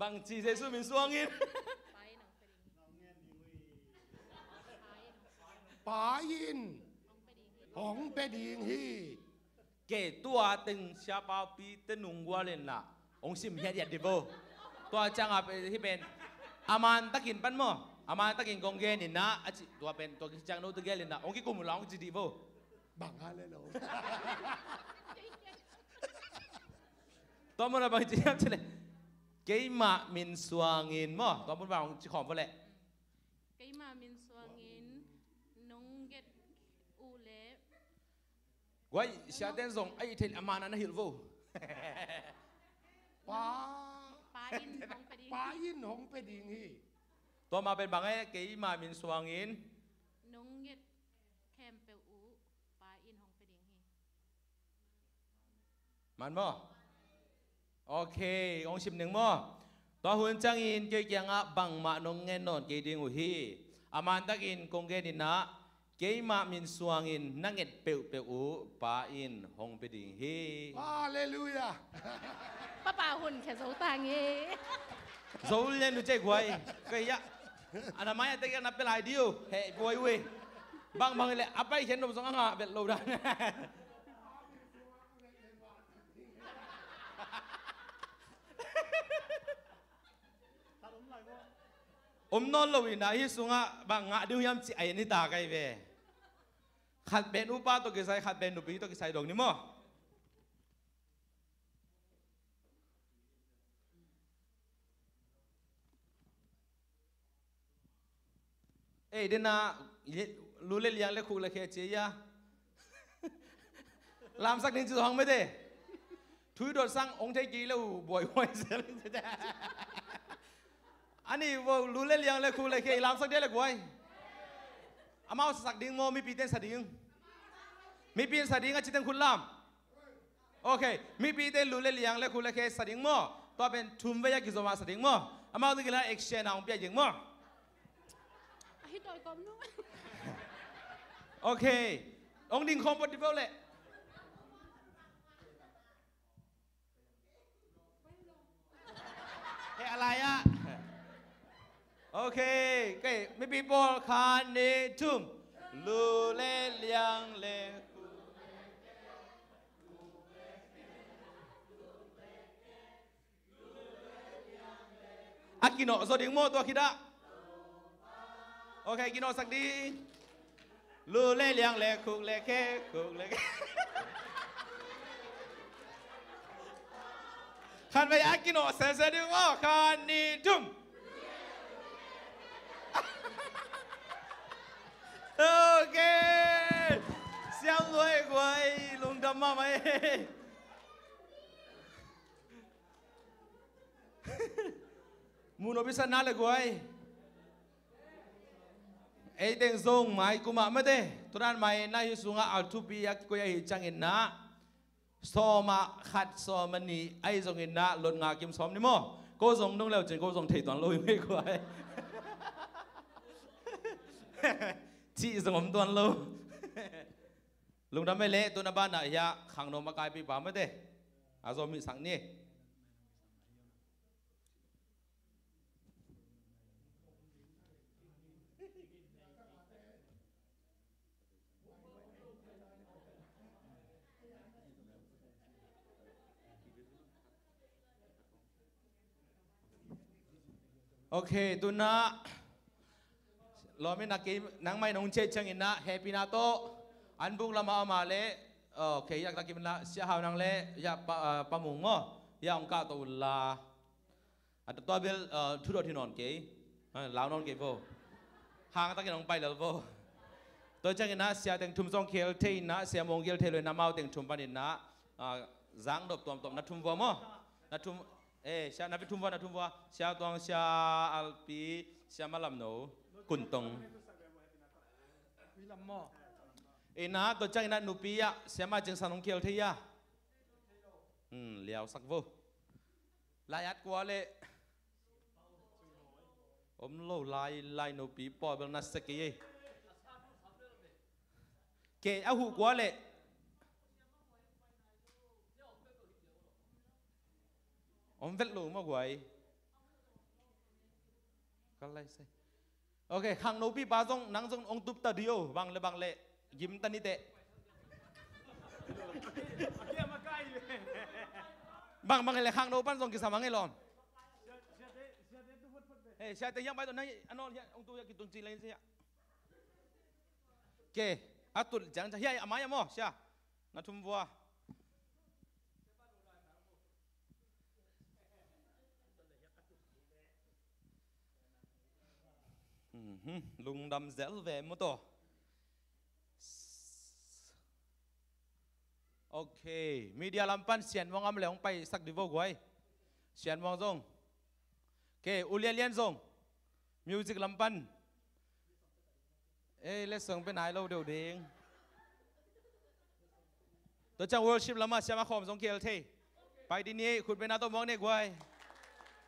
Bangci Jesu min suangin. Pa in hong pia ding hi. Kei tua teng siapaupi te nung gual in ah hong sim hiat hiat dih vo. Tua ciangah hih pen a man takin pan maw, a man takin kong gen in ah a ci, tua pen tua kiciang note gel in ah hong kikum uh la hong ci dih vo. Bang hale lo. Tua mun a bang ci hiam ci leh, keimah min suangin maw, tua mun bang hong ci khawm vo leh. Keimah min suangin nong nget uh leh. Guai, siaten zong a ih theih a man a na hilh vo. Pa, Pa in hong pia ding. Pa in hong pia ding hi. Tua mah pen bang e, keimah min suangin nong nget khempeuh uh Pa in hong pia ding hi. Man maw? Ok, hong sim ning maw? Tua hun ciangin kei kiangah bangmah nong ngen nawn kei ding uh hi. A man takin kong gen in ah, keimah min suangin na nget peuhpeuh uh Pa in hong pia ding hi. Halleluiah. Papa hun khia zo tang hi. Zo lian uh cei guai. Kei ah, a na mai a tek a na pia lai dih uh. Heh guai uh hi. Bangbang hi leh a pai khen nop zong a ngah vet lo dan. Om nawn lo in ah hih sungah bang ngah ding hiam cih a en hi ta kai ve. Khat pen upa tawh kisai, khat pen nupi tawh kisai dong ni maw? Ei, dena, lu le liang le khuk le khe cia ia. Lamsak ning ci hong mete. Thui dot sang ong thei ki le u buai buai sel. Ani vo lu le liang le khuk le khe lamsak dia le guai. Amau sak ding maw, mipi ten sa ding. Mipi sa ding a ci teng khut lam. Ok, mipite lu le liang le khuk le khe sa ding maw? Tua pen thum vei a kizom a sa ding maw? Amau ding kila action a hong pia ding maw? Ahi toi kom nung. Ok, hong ding khawm pot di vo le. He a lai ah. Ok, kei mipi pawl khat nih thum. Lu le liang le. A kinawh zaw ding maw tua khit ah? Ok, kinawhsak ding. Lu le liang le khuk le khe, khuk le khe. Khat vei a kinawh sese ding maw, khat nih thum. Ok. Siam luai guai, lungdam mahmah ei. Muh nop i satna le guai. Ei teng zong mai kumah mate. Tunan mai na hi sungah a thupi a kikoi ahi ciangin na sawm ah khat, sawm ah nih ahi zongin na lot nga kim sawm ni maw. Ko zong nung leu cin ko zong thei tuan lo hi mei guai. Cih zong om tuan lo. Lungdam ei leh tuna banah hiah khangno makaipi pa mate a zom hih sak ni. Ok, tuna lawm in a kei nangmah in hong ciah ciangin na hehpihna tawh an buk lamah amah le, ok, yak takin na Sia Hau Nang le ya pa, ah, Pa Mung maw, ya hong kah to un la. A tua bel, ah, thudot hi nawn kei. Ah, lau nawn kei vo. Hang takin hong pai lel vo. Tua ciangin na sia teng thum zong khel thei in na sia mong khel thei lo in na mau teng thum panin na, ah, zang dop tuamtuam na thum vua maw. Na thum, eh, sia na pi thum vua, na thum vua. Sia Tuang, Sia Alpi, Sia Malam No, Kun Tong. Ina tua ciangin na nupi ah Sia Ma Cing San hong khel thei a. Hmm, liau sak vo. Lai at kua le. Om lo lai, lai nupi pawl bel na sia kei ei. Kei a huh kua le. Om vet lo ma guai. Ka lai sai. Ok, khangnopi pa zong nang zong ong tup ta di o, bang le bang le gim ta ni teh. Bang bang le khangno pan zong kisam ang e lom. Hei, sia te hiang bai to nang anol hiang ong tu hiang kitun ci lai sia. Ke, a tut jang jang hiang a mai a mo sia. Na thum vua. Mhm, lungdam zel ve maw taw. Ok, media lam pan Sian Muang am le hong paisak di vo guai. Sian Muang zong. Ok, U Lian Lian zong. Music lam pan. Ei, letsong pe nai lo deuh ding. Tua ciang worship lamah siamah khawm zong khel thei. Pai dih ni, khut bengna tawh muak ni guai.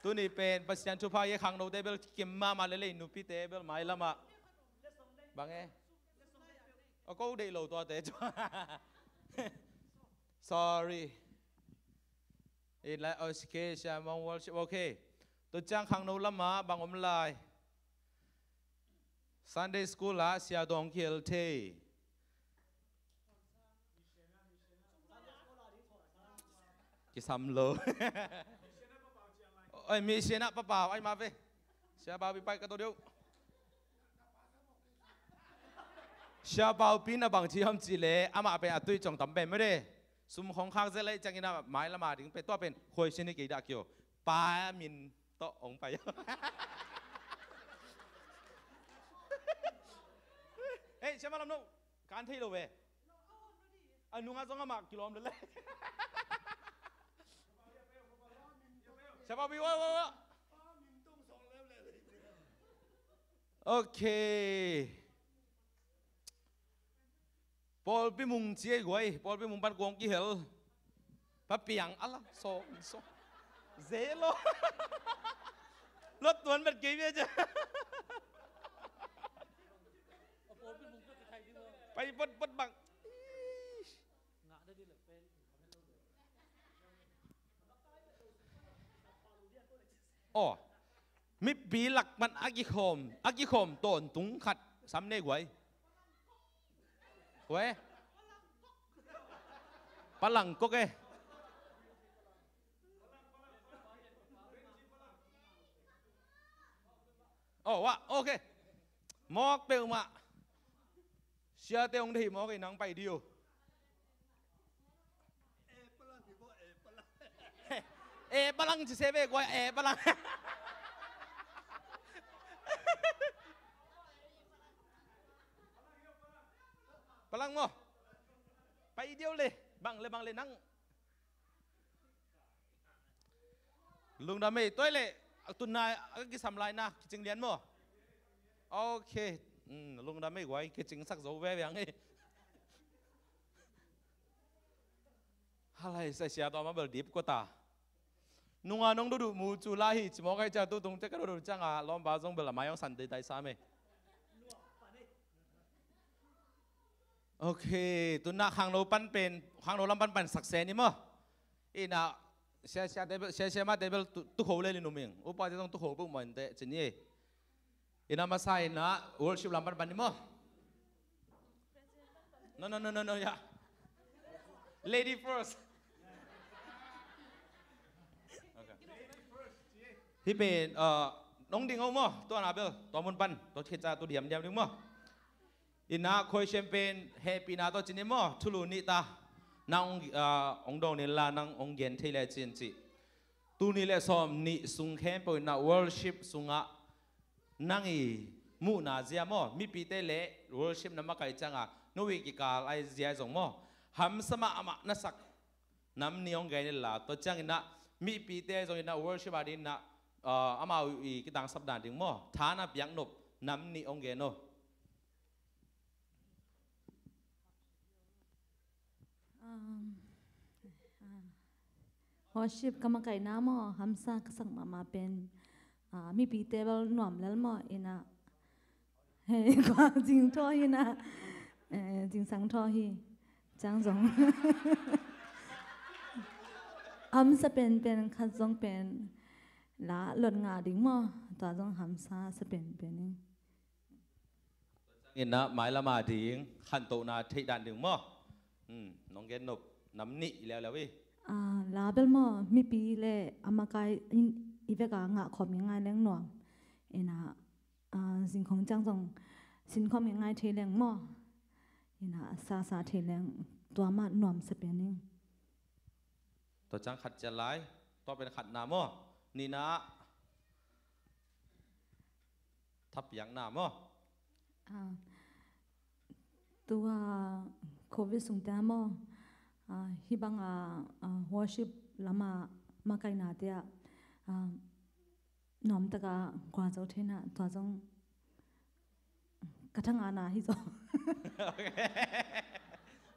Tuni pen Pasian thupha hi e, khangnote bel kim mahmah lel ei, nupite bel mai lamah. Bang e? A ko deih lo tuate cu. Sorry. It lai, ok, siamah worship, ok. Tua ciang khangno lamah bang om lai? Sunday school ah sia dong khel thei. Kisam lo. Oi, mi sian ah papau ai ma ve. Sia bau bi pai ka to deuh. Sia bau pi na bang ci hom ci le amah pen a tui cong tam pen mede. Sum khong khak zel lai ciangin a mai lama ding pen tua pen khoi sin hi kei dah kio. Pa min tawh hong pai. Hei, sia Malam No, kan thei lo ve. A nungah zong amah kilawm lele. Sia Papi, wa, wa, wa. Ok. Pawlpi Mung ci ei guai, Pawlpi Mung pan kuang kihel. Pa Piang a la, so, so. Zelo. Lot tuan bet kei bia ja. Pai pot, pot bang. Aw, mipi lak pan a kikhawm, a kikhawm tawntung khat sam ne guai. Guai. Palangkok e. Aw, wa, ok. Mawk peuhmah. Siate hong deih mawk ei nang pai dih uh. E palang ci se ve guai, e palang. Palang maw? Pai dih uh le, bang le bang le nang. Lungdam ei, tua leh Tunna a kisam lai na kicing lian maw? Ok. Lungdam ei guai, kicingsak zo veve ang ei. Halai sa sia tawh ma bel dip kua ta. Nunga nong duhduh mu cu lai hi ci mawk ai cia, tutung cia ka duhduh cianga lawmpa zong bel a mai hong san dei tai sa mei. Ok. Tunna khangno pan pen, khangno lam pan pan saksen i maw? Ina sia sia table, sia sia ma table tu kho le li numing upa te zong tu kho peuh maw inte cin i. Ina masa ina worship lam pan pan i maw? No no no no no ya. Lady first. Hi pen nong ding o maw? Tua na bel tua mun pan tua khit ca tu diam diam ding maw? Ina khuaisiam pen hehpihna tawh cin i maw? Thulu nih ta. Nang ong dong nin la nang ong gen thei le cin ci. Tuni le sawm nih sung khempeuh ina worship sungah nang i muhna zia maw, mipite le worship na makaih cianga no i kikal ai zia zong maw, hamsa mahmah na sak nam nih hong gen inla, tua ciangin ah mipite zong in ah worship a ding in ah amau i kitangsap dan ding maw, tha na piak nop nam nih hong gen aw. Worship ka makaihna maw, hamsa ka sak mahmah pen mipite bel nuam lel maw, in ah hei kua zing thaw hi in ah zingsang thaw hi. Ciang zong hamsa penpen khat zong pen la lot ngah ding maw, tua zong hamsa sa penpen in. Ina mailama ding khantohna theih dan ding maw? Nong gen nop nam nih leuleu i. La bel maw, mipi le a makai i veka ngah khawm i ngai leng nuam. Ina zingkhong ciang zong sin khawm i ngai thei leng maw, ina sasa thei leng tua mah nuam sa pen in. Tua ciang khat ciat lai, tua pen khatna maw? Nihna thapiakna maw? Tua covid sungte maw, hih banga worship lama makaihna te ah nuamtaka kua zo theihna, tua zong ka thangana hi zaw.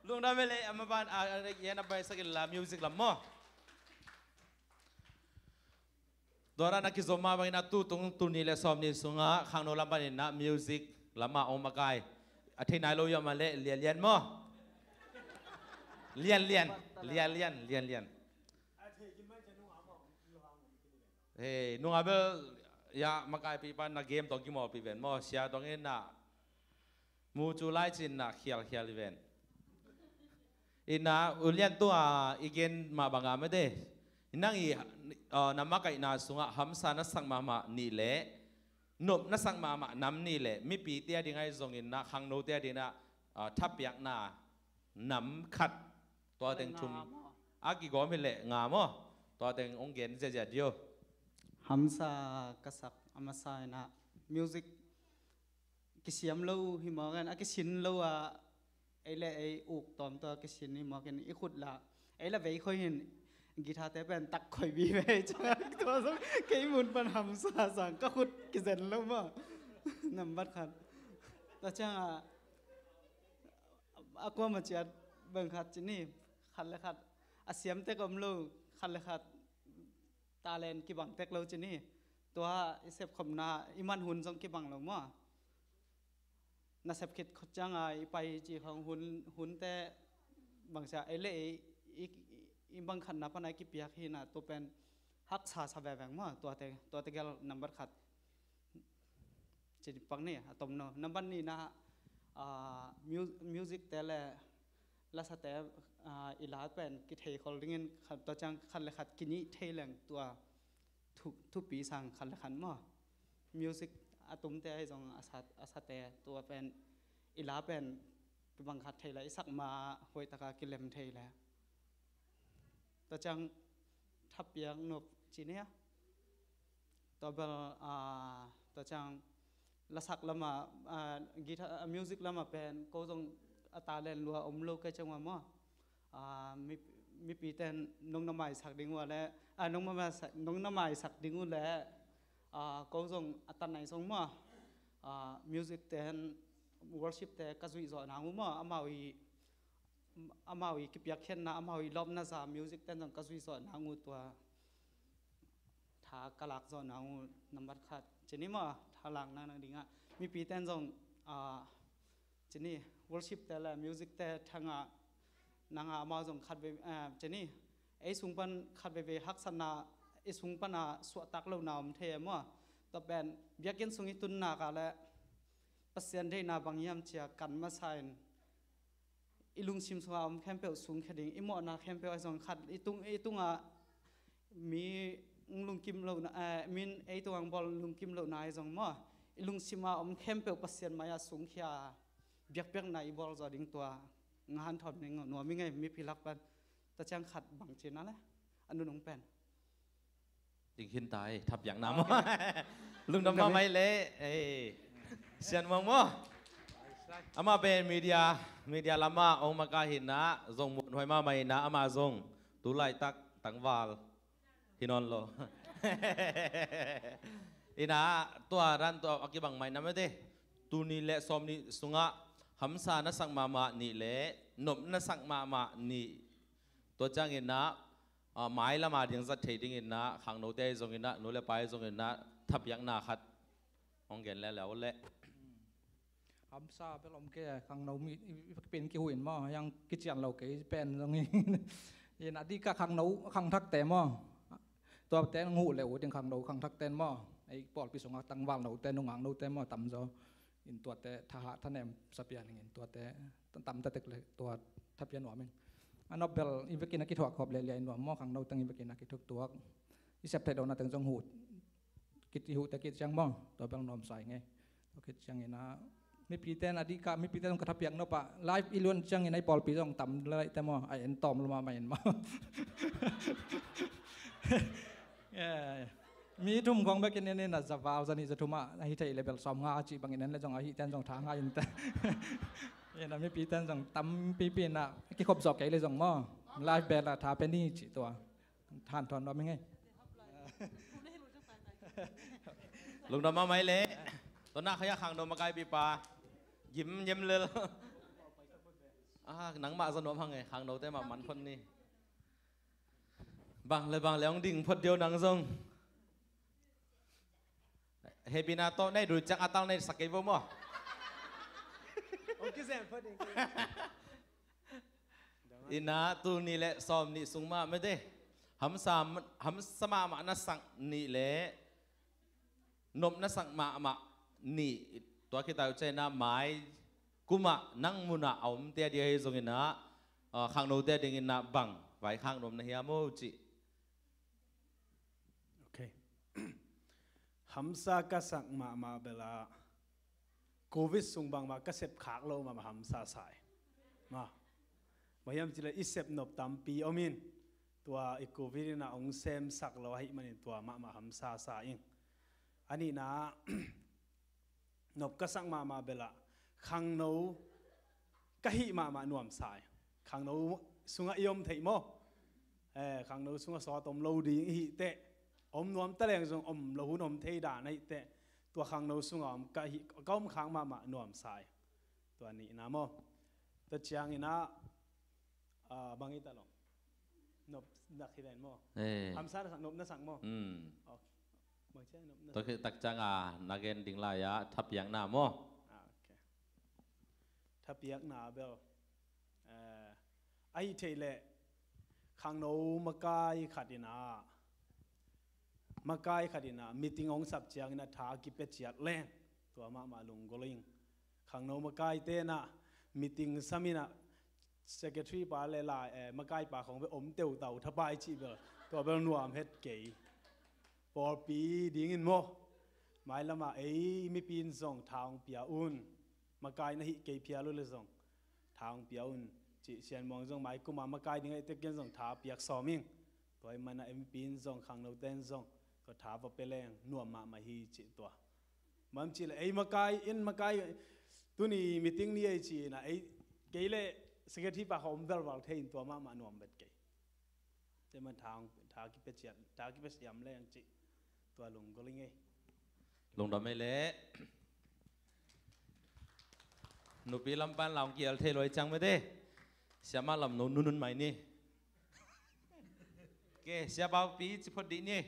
Lungdam e le, a maban a yan a bai sakin la music lam maw? Tua dan a kizom mah bangin a tutung tuni le sawm ni sungah khangno lam panin ah music lamah ong makai a thei nai lo yam a le lianlian maw? Lianlian. Lianlian lianlian. Hei nunga bel ya makaipih pan na game tawng kimawlpih ven maw, sia tawng in na mu cu lai cin na khialkhial i ven. Ina ulian tua i gen mah banga mete, nang i na makaihna sungah hamsa na sak mahmah nih le nop na sak mahmah nam nih le mipi tia ding ahi zongin na khangno tia ding na thapiakna nam khat, tua teng thum a kigawm hi leh nga maw? Tua teng ong gen ziazia dio. Hamsa ka sak a masa in ah music kisiam lo hi mawk in, a kisin lo a ei le ei uk tawm tua kisin hi mawk in, i khut la ei la vei khoi hin guitar te pen tak khoi bi vei ciang tua zong kei mun pan hamsa sang ka khut kizen lo maw? Nambat khat. Tua ciang a a kuama ciat bang khat ci ni, khat le khat a siam tek om lo, khat le khat talent kibang tek lo ci ni. Tua i sepkhopna i man hun zong kibang lo maw? Na sep khit khot cianga i pai ci khong hun, hunte bangsia ei le ei i, i bang khatna pana i kipiak hina tua pen haksa sa veveng maw? Tuate, tuate gel nambat khat. Ci pak ni a tom no. Nambat nihna music te le lasate i la pen kithei khol dingin tua ciang khat le khat kinih thei leng tua thupi sang khat le khat maw? Music a tumte ahi zong a sate tua pen i la pen bang khat thei le i sak ma hoih taka kilem thei le. Tua ciang thapiak nop ci nia. Tua bel tua ciang lasak lama guitar music lama pen ko zong a talent lua om lo kei ciang ua maw? Mipi ten nong na maisak ding ua le nong na maisak ding uh le Ah, ko zong a tan nai zong maw, ah, music te, worship te ka zuih zawh nang uh maw, amau i, amau i kipiakkhiatna, amau i lawpna za music ten zong ka zuih zawh nang uh, tua tha ka lak zawh nang uh, nambat khat ci ni maw, tha lak nang nang dingah mipi ten zong, ah, ci ni, worship te le music te thangah nangah amau zong khat vei, ah, ci ni, ei sung pan khat veivei haksatna, ei sung pana suahtak lohna om thei e maw. Tua pen biakinn sung i tunnak ah le Pasian deihna bang hiam cia kan masa in, i lungsim sungah om khempeuh sungkhia ding, i mawhna khempeuh ahi zong khat, i tung, i tungah mi lungkim lohna, eh, min ei tungah bawl lungkim lohna ahi zong maw, i lungsimah om khempeuh Pasian mai-ah sungkhia, biakpiakna i bawl zaw ding, tua nga hanthawn ning nuam i ngei, mipi lak pan. Tua ciang khat bang cina le a nunung pen. Ding khin ta ei, thapiakna maw? Lungdam mahmah ei le ei. Sian Muang maw? Amah pen media, media lamah ong maka hinah zong muanhuai mahmah hinah, amah zong tu laitak tangval hi nawn lo. Inah tua dan tua a kibang mai na mete. Tuni le sawm nih sungah hamsa na sak mahmah nih le nop na sak mahmah nih. Tua cianginah, ah, mai lama ding zat thei dinginah khangnote ahi zonginah, nu le pa ahi zonginah thapiakna khat hong gen lele uh leh. Hamsa bel om kei, khangno mi i, i pen kihuh in maw, hiang kician lo kei pen zong hi. Inah dika khangno khangthakte maw, tuate nong huh le uh ding, khangno khangthakte maw, ei pawlpi sungah tangvalnote, nungaknote maw, tamzaw. In tuate thahat thanem sapian in tuate tamtatek le tua thapia nuam in. A nop bel i vekin a kithuak khop le liai nuam maw, khangno teng i vekin a kithuktuak, i sep theih lohna teng zong huh, kit i huhte kit ciang maw, tua bel nuam sai ngei. Tua kit cianginah mipi ten a dika, mipi ten zong ka thapiak nopah live i luan cianginah i pawlpi zong tam laihte maw, a en tawm lo mahmah in maw. Yeah. Mi thum khong bekin en in a, za val za nih za thumah ahi thei le bel sawm nga a cih bangin en le zong ahi ten zong tha ngai in te. Inah mipi ten zong tampipi inah kikhop zawh kei le zong maw, live bel a tha pe ni cih tua hanthawn nuam i ngei. Lungdam mahmah ei le. Tua na khaya khangno makaipipa Gim Gim Lel. Ah, nangmah za nuam hang e, khangnote mah man phot ni. Bang le bang le hong ding phot deuh nang zong. Hehpihna tawh nei dul ciang a tal nei sak kei vo maw? Hong kizem phot ding. Inah tul nih le sawm nih sung mah mete. Hamsa, hamsa mahmah na sak nih le nop na sak mahmah nih, tua khit a uh cianginah mai kumah nang munah a omte a ding ahi zonginah, ah, khangnote a dinginah bang vaikhak nuam na hiam aw cih. Ok. Hamsa ka sak mahmah bel ah Covid sung bangmah ka sep khak lo mahmah hamsa sa ing. Mah, bang hiam cih leh i sep nop tampi om in, tua i Covid in a hong semsak lo ahih manin tua mahmah hamsa sa ing. A nihna, nop ka sak mahmah bel ah khangno ka hih mahmah nuam sa ing. Khangno sungah i om theih maw? Eh, khangno sungah sawt om lo ding i hih teh, om nuam ta leng zong om lo hun om thei dan ahih teh, tua khangno sungah om ka hih, ka om khak mahmah nuam sa ing. Tua nihna maw? Tua cianginah, ah, bang i ta lo? Nop na hi ven maw? Eh. Hamsa na sak, nop na sak maw? Hmm. Ok. Bang ciang nop na sak? Tua khit tak ciang a na gen ding lai-ah thapiakna maw? Ah, ok. Thapiakna bel, eh, ahih theih leh khangno makai khat in a, makai khat in a meeting hong sap ciangin a tha kipia ciat leng tua mahmah lunggulh ing. Khangno makaite in a meeting sam in a secretary pa le lai, eh, makai pa khong bel om teutau thapai cih bel, tua bel nuam het kei. Pawlpi dingin maw, mailamah ei mipi in zong tha hong pia un. Makai na hih kei phial uh le zong tha hong pia un, cih Sian Muang zong mai kuma makai ding ahih teh ken zong tha piak sawm ing. Tua ahih manin a M P in zong, khangnote in zong tua tha va pia leng nuam mahmah hi cih tua. Bang hiam cih leh ei makai in makai tuni meeting ni ei ci-in a, ei kei le secretary pa khong om velval thei in tua mahmah nuam vet kei. Tua ahih manin tha, tha kipia ciat, tha kipia siam leng cih tua lunggulh ing ei. Lungdam ei leh. Nupi lam pan la hong kial thei lo hi ciang mete. Siamah lam no nunun mai ni. Ke, siapa pi ci phot dih ni.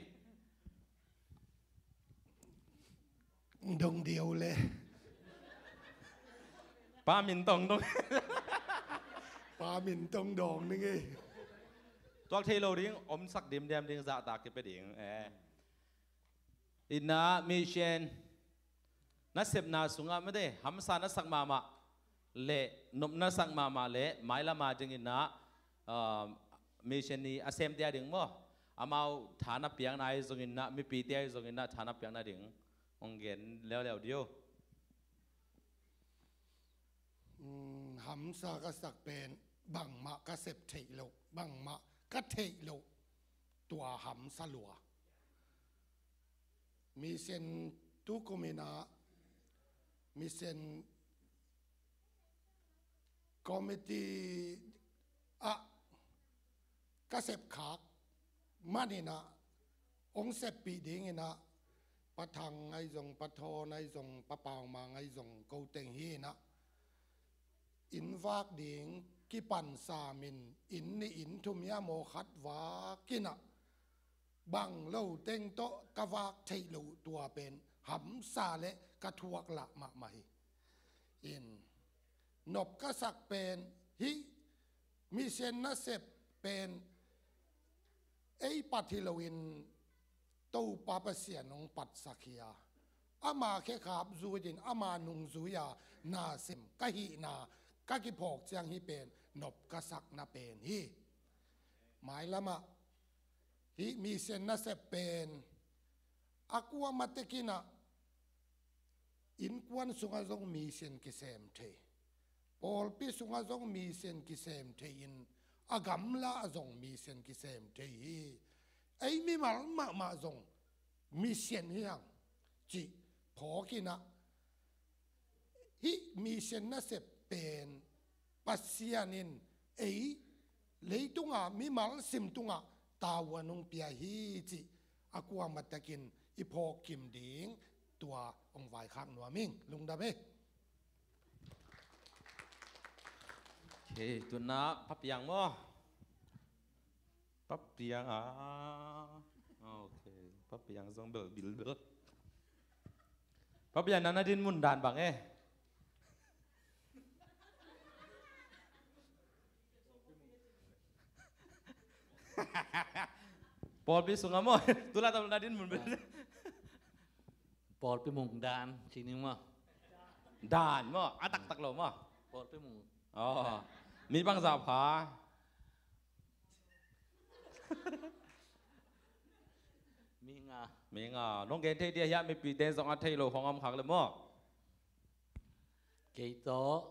Dong diau le. Pa min tong dong. Pa min tong dong ni ngei. Tuak thei lo ding, omsak dimdiam ding, zahtak kipia ding. Eh. Inna mission nasepna sungah mete, hamsa nasak mahmah le, nop nasak mahmah le, mailama ding inna, ah, mission i a semte a ding maw. Amau tha na piakna i zong inna, mipite i zong inna, tha na piakna ding. Hong gen leuleu dio. Mm, hamsa ka sak pen, bangmah ka sep theih loh, bangmah ka theih loh, tua hamsa lua. Mission tu kum inna, mission committee ah ka sepkhak man inna, hong seppih ding inna, Pa Thang ahi zong, Pa Thawn ahi zong, Pa Pau Mang ahi zong, ko teng hi inna, inn vak ding kipan sam in, inn nih inn thum hiam aw khat vak inna, bang lo teng tawh ka vak theih loh tua pen hamsa le ka thuak lah mahmah hi. In, nop ka sak pen, hih mission nasep pen, ei pat hi loin Topa Pasian hong patsak hi a, ama khekhap zui in, ama nungzui a nasem ka hihna, ka kiphawk ciang hih pen nop ka sakna pen hi. Mailamah hih mission nasep pen a kuamah tek inna, innkuan sungah zong mission kisem thei, pawlpi sungah zong mission kisem thei in, a gamla ah zong mission kisem thei hi. Ei mimal mahmah zong mission hi hang cih phawk inna, hih mission nasep pen Pasian in ei leitunga mimal sim tungah tavuan hong pia hi cih a kuamah takin i phawk kim ding, tua hong vaikhak nuam ing. Lungdam ei. Okay, tuna Pa Piang maw? Pa Piang a. Okay, Pa Piang zong bel bilbel. Pa Piang, na na dinmun dan bang e? Pawlpi sungah maw? Tulai tam na dinmun bel. Pawlpi mung dan ci ning maw? Dan maw? A taktak lo maw? Pawlpi mung. Oh. Mi bangzah pha? Mi nga. Mi nga. Nong gen thei dia hiah, mipite zong a thei lo hong om khak le maw? Kei tawh,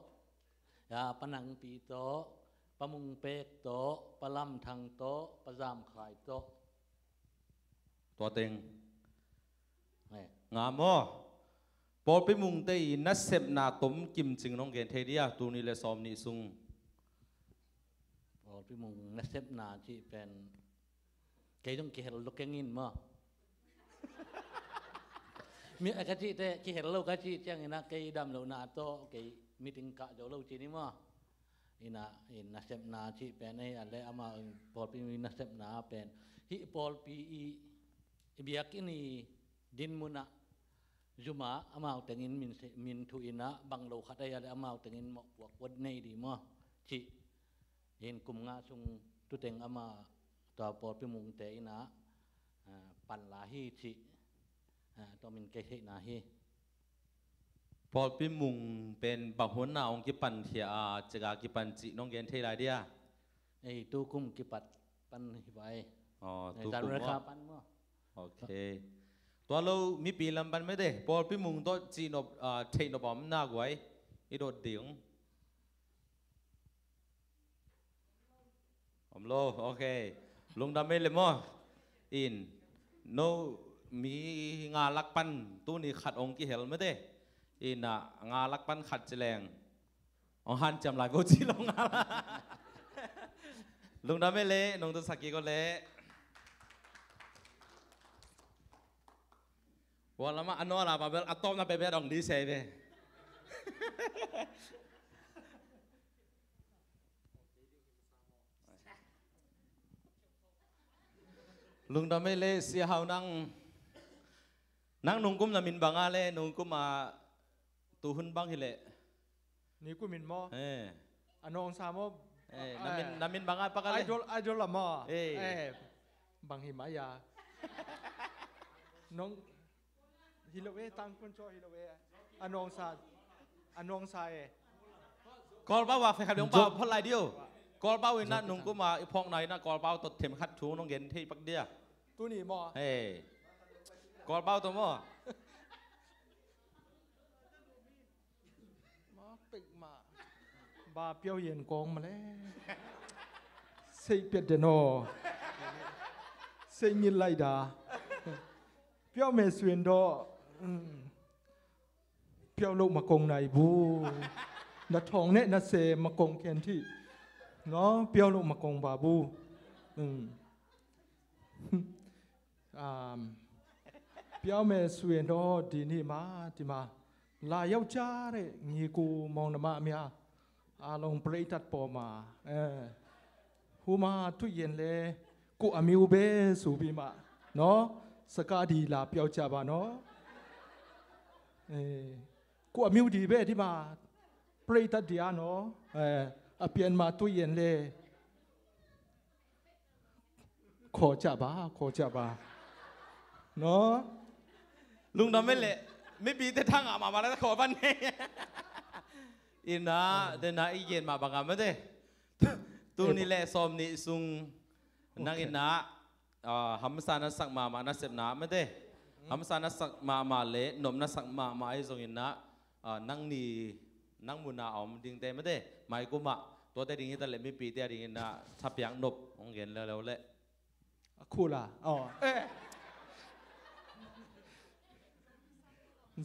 ya, Pa Nangpi tawh, Pa Mung Pek tawh, Pa Lam Thang tawh, Pa Zam Khai tawh. Tua teng. Eh. Nga maw? Pawlpi mungte i nasepna tom kim cing nong gen thei dia, tuni le sawm nih sung. Pawlpi mung nasepna cih pen kei zong kihel lo keng in maw? Mi, a ka cihte kihel lo ka cih ciangin ah kei dam lohna tawh kei meeting kah zo lo ci ni maw? Inah, in nasepna cih pen ei, a le amau in pawlpi mi nasepna pen hih pawlpi i, i biakinn i dinmun ah zum ah amau tengin min se, min thuh inah bang lo khat ei, a le amau tengin mawhpuak puat nei dih maw? Cih in kum nga sung tuteng amah tua pawlpi mungte inah, ah, pan la hi cih, ah, tua min kei theihna hi. Pawlpi mung pen bang hun ah hong kipankhia a, cik a kipan cih nong gen thei lai dia? Ei, tu kum kipat pan hi vai. Oh, ei, tu kum January maw? Kha pan maw? Okay. Tua lo mipi lam pan mete, pawlpi mung tawh cihnop, ah, theihnop a om na guai i dot ding. Om lo, okay. Lungdam ei le maw? In, no, mi nga lak pan tuni khat ong kihel mete. Inah, nga lak pan khat ci leng ong hanciam lai ko ci lo nga lak. Lungdam ei le, nong tun sak kik o le. Ua lama a nawl a pa bel a tawpna peuhpeuh a dong ding se ve. Lungdam ei le Sia Hau nang. Nang nungkum na min bang a le nungkum a tuhun bang hi le. Ni ku min maw? Eh. A nawngsa maw? Eh, na min, na min bang a pakal le. Idol, idol a maw? Eh. Eh. Bang hi mai a. Nong hi lo e, tang kun cho hi lo e. A nawngsa, a nawngsa e. Kawlpau a fe khat dong pau phot lai diu. Kawlpau in na nungkum a i phawkna in na Kawlpau tot them khat thu nong gen thei pak dia. Tuni maw? Hey. Kawlpau to maw? Maw pek ma. Ba piau yen kong ma le. Sei piat den o. Sei ngil lai da. Piau me suen do. Mm. Piau lo ma kong nai bu. Na thong ne na se ma kong ken thi. No, piau lo ma kong ba bu. Mm. Um, piau me suen do di ni ma, di ma. La yau cha re, ngi ku mong na ma mia. A long play tat po ma. Eh. Hu ma tu yen le, ku a miu be su bi ma. No? Saka di la piau cha ba no? Eh. Ku a miu di be di ma. Play tat di a no? Eh. A pian ma tu yen le. Khaw ciah ba, khaw ciah ba. No? Lungdam mel le, mipi te thang a mama la khaw ban ne. Ina, dena i gen ma bang a mate. Tuni le sawm ni sung nang ina, ah, hamsa na sak mama na sep na mate. Hamsa na sak mama le, nop na sak mama i zong ina, ah, nang ni, nang muna a om dingte mate, mai kuma, tuate ding hita le mipi te a ding ina, thapiak nop, hong gen leu leu le. A khula, oh. Eh.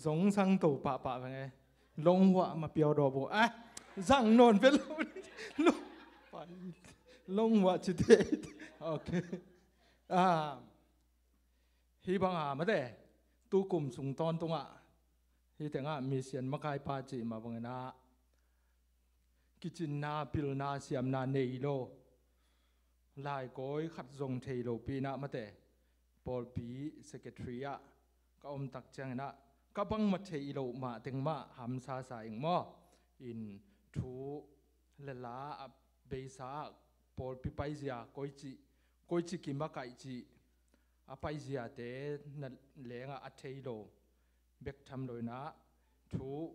Zong sang to pahpah veng e. Long huah ma piau daw bo. Ah, zang non vel. Long, long huah cite. Okay. Ah. Hi bang a mate. Tu kum sung tawntung ah. Hi tengah mission makaipa cih mah bangin ah, kicinna, pilna, siamna nei lo. Laikawi khat zong thei lo pi-in ah mate. Pawlpi secretary ah ka om tak ciangin ah, ka bangmah theih loh mah teng mah hamsa sa ing maw. In thu le la a beisa ah pawlpi paizia koici, koici kim a kaih cih a paiziate na lengah a thei lo. Bek tham lo in ah thu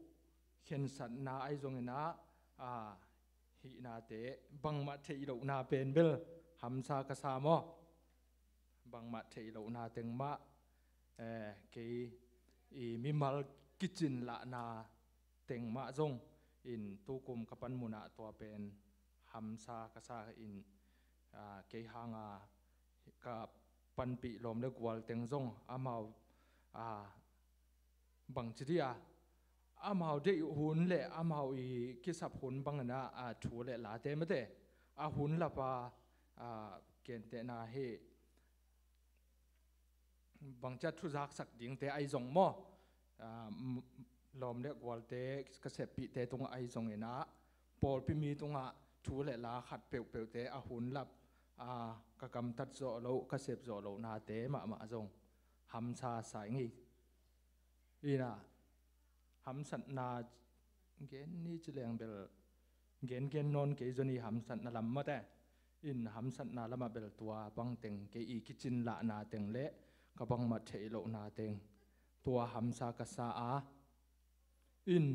khensatna ahi zongin ah, a, hihnate bangmah theih lohna pen bel hamsa ka sa maw? Bangmah theih lohna teng mah, eh, kei i mimal kicin lahna teng mah zong in tu kum ka pan munah tua pen hamsa ka sa in, ah, kei hanga ka panpih lawm le gual teng zong amau, ah, bangci dih a, amau deih hun le amau i kisap hun bangin ah, a, thu le late mate. A hun lapa, a, kentehna hi bangcia thuzaksak dingte ahi zong maw. A, m-, lawm le gualte ka seppihte tungah ahi zongin ah pawlpi mi tungah thu le la khat peuhpeuhte a hun lap, a, ka gamtat zawh loh, ka sep zawh lohnate mahmah zong hamsa sa ing hi. Ina, hamsatna gen ni ci leng bel, gen gen nawn kei zaw ni hamsatna lam mate. In hamsatna lamah bel tua bang teng kei i kicin lahna teng le ka bangmah theih lohna teng tua hamsa ka sa a. In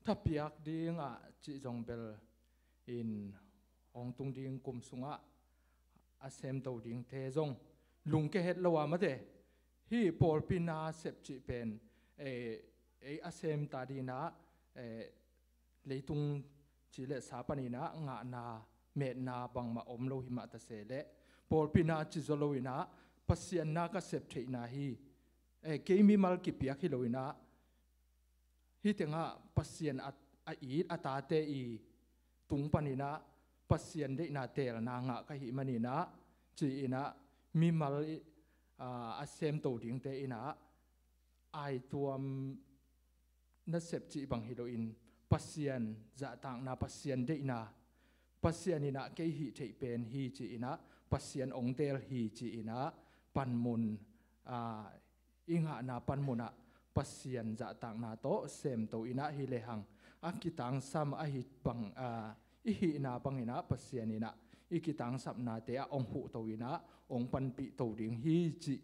thapiak dingah cih zong bel in hong tung ding kum sungah a semto dingte zong lungke het lo a mate. Hih pawlpi na sep cih pen, eh, ei a semta dinah, eh, leitung ci le sa paninah ngahna metna bangmah om lo himah ta se le pawlpi na ci zaw loinah Pasian na ka sep theihna hi. Eh, kei mimal kipiak hi loinah hih tengah Pasian a, a it a tate i tung paninah Pasian deihna teelna ngah ka hih maninah ci-inah mimal i, a, a semto dingte inah aituam nasep cih bang hi loin, Pasian zahtakna, Pasian deihna, Pasian in ah kei hih theih pen hi ci-in ah, Pasian ong teel hi ci-in ah, panmun, aa, i ngahna panmun ah Pasian zahtakna tawh semto in ah hi lehang, a kitangsam ahi bang, aa, i hihna bangin ah Pasian in ah i kitangsapnate ah ong huhto in ah ong panpihto ding hi cih,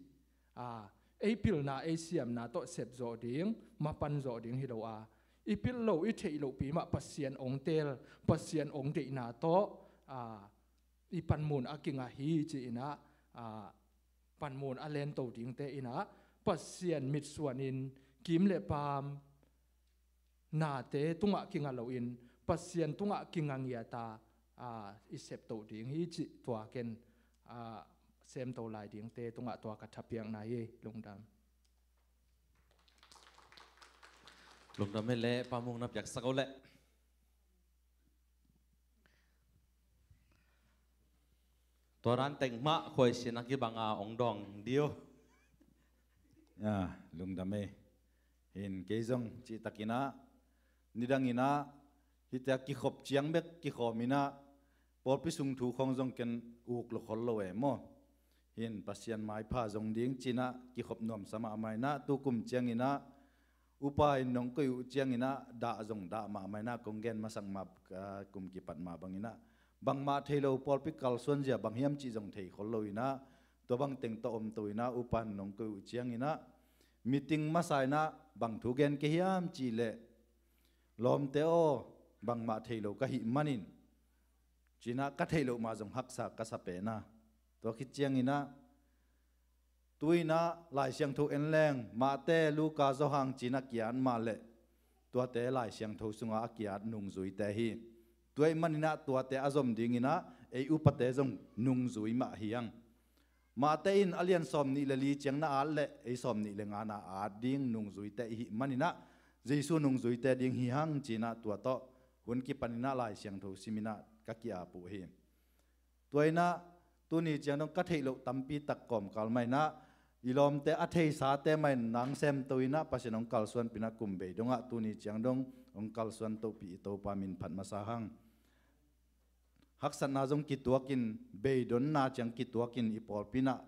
aa, ei pilna, ei siamna tawh sep zawh ding, mapan zawh ding hi lo a, i pil lo, i theih lohpi mah Pasian ong teel, Pasian ong deihna tawh, aa, i panmun a kingah hi ci-in ah, aa, panmun a lento dingte in ah, Pasian mitsuanin kim le paam nate tungah kingah loin, Pasian tungah kingah ngiat a, aa, i septo ding hi cih tua ken, aa, semto lai dingte tungah tua ka thapiakna hi. Lungdam. Lungdam hi leh, Pa Mung na piaksak o leh. Tua dan teng mah khuaisian a kibang a ong dawng dih o. Ya, lungdam ei. Hin kei zong cihtakin ah, nidangin ah, hihte a kikhop ciang bek kikhawmin ah, pawlpi sung thu khawng zong ken uk lo khol lo e maw. Hin Pasian maipha zong ding ci-in ah kikhop nuamsa mahmah in ah, tukum ciangin ah, upa in nong koih uh ciangin ah, dah zong dah mahmah in ah, kong gen masak mah, ah, kum kipat mah bangin ah, bangmah thei lo pawlpi kalsuan zia bang hiam cih zong thei khol lo in ah, tua bang teng tawh omto in ah, upa in nong koih uh ciangin ah, meeting masa in ah, bang thu gen kei hiam cih leh, lawmte aw, bangmah thei lo ka hih manin, ci-in ah ka theih loh mah zong haksa ka sa pen a. Tua khit ciangin ah, tu-in ah Lai Siangtho en leng, Mate, Luka, Johan ci-in ah ki-at mah leh, tuate Lai Siangtho sungah a ki-at nungzuite hi. Tua ahih manin ah tuate a zom dingin ah ei upate zong nungzui mah hi hang. Mate in a lian sawmnih le li ciang na at leh, ei sawmnih le nga na at ding nungzuite i hih manin ah, Jesu nungzuite ding hi hang ci-in ah tua tawh hun kipanin ah Lai Siangtho simin ah ka ki-ap uh hi. Tua in ah tuni ciang dong ka theih loh tampi tak kawmkal mah in ah, i lawmte a theisate mah in nang semto in ah, Pasian hong kalsuanpih in ah, kum bei dongah tuni ciang dong hong kalsuan tohpih i Topa min phat masa hang. Haksatna zong kituakin, beidonna ciang kituakin i pawlpi in ah,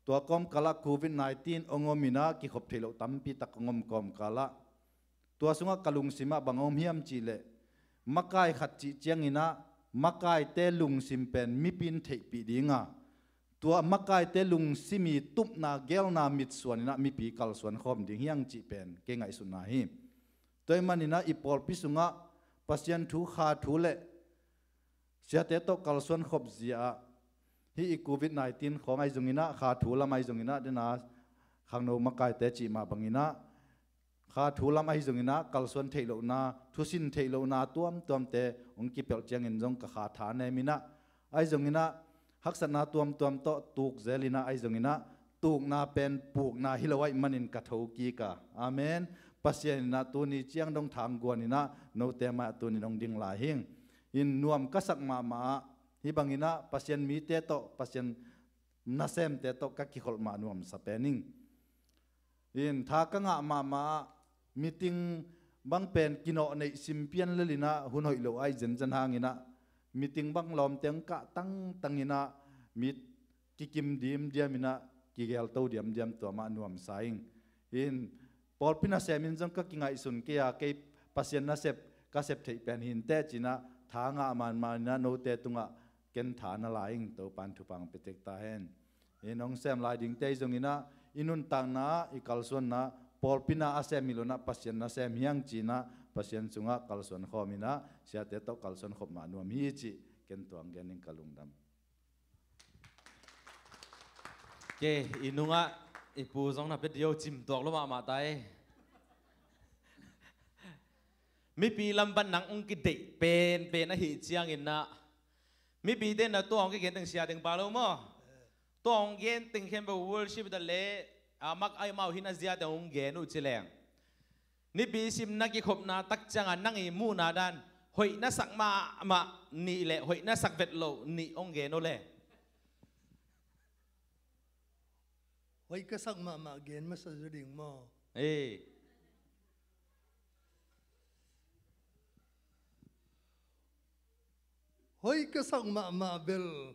tua kawmkal ah covid nineteen hong om in ah, kikhop theih loh tampi tak hong om kawmkal ah, tua sungah ka lungsim ah bang hong om hiam cih leh, makai khat cih ciangin ah, makaite lungsim pen mipi in theihpih ding a, tua makaite lungsim i tupna, geelna mitsuan in ah mipi kalsuan khawm ding hi hang cih pen kei ngaihsutna hi. Tua ahih manin ah i pawlpi sungah Pasian thu, kha thu le siate tawh kalsuan khop zia ah, hih i covid nineteen khawng ahi zongin ah, kha thu lam ahi zongin ah, dena khangno makaite cih mah bangin ah, kha thu lam ahi zongin ah, kalsuan theih lohna, thusin theih lohna tuamtuamte hong kipelh ciangin zong ka kha tha nem in ah, ahi zongin ah, haksatna tuamtuam tawh tuk zel in ah, ahi zongin ah, tukna pen pukna hi lo ahih manin ka thokik a. Amen. Pasian in ah tuni ciang dong thangguan in ah, note mai-ah tuni dong ding lai hing. In nuam ka sak mahmah ah, hih bangin ah Pasian mite tawh, Pasian nasemte tawh ka kikholh mah nuamsa pen ing. In tha ka ngah mahmah ah, meeting bang pen kinawh neih simpian lel in ah, hun hoih lo ahi zenzen hangin ah, meeting bang lawmte hong kah tangtang in ah, mi kikim dimdiam in ah, kigelto diamdiam, tua mah nuamsa ing. In pawlpi nasem in zong ka kingaihsun kei a, kei Pasian nasep ka sep theih pen hi inteh ci-in ah, tha ngah manman in ah, note tungah ken tha na la ing. Topa in thupha hong pia tek ta hen. In hong sem lai dingte ahi zongin ah, i nuntakna ah, i kalsuanna ah, pawlpi na a sem hi lo in ah, Pasian nasem hi hang ci-in ah, Pasian sungah kalsuan khawm in ah, siate tawh kalsuan khop mah nuam hi cih ken tua hong gen ing. Ka lungdam. Ke, i nungah i pu zong na pia dih o, cim tuak lua mahmah ta e. Mipi lam pan nang hong kideih penpen ahih ciangin ah, mipite in ah tua hong kigen teng sia teng pha lo maw. Tua hong gen teng khempeuh worship ta leh, a mak ai mau hi na zia teng hong gen uh ci leng, Nipi simna kikhopna tak ciangah nang i muhna dan, hoih na sak mahmah nih le hoih na sak vet loh nih hong gen o le. Hoih ka sak mahmah gen masa zaw ding maw? Ei. Hoih ka sak mahmah bel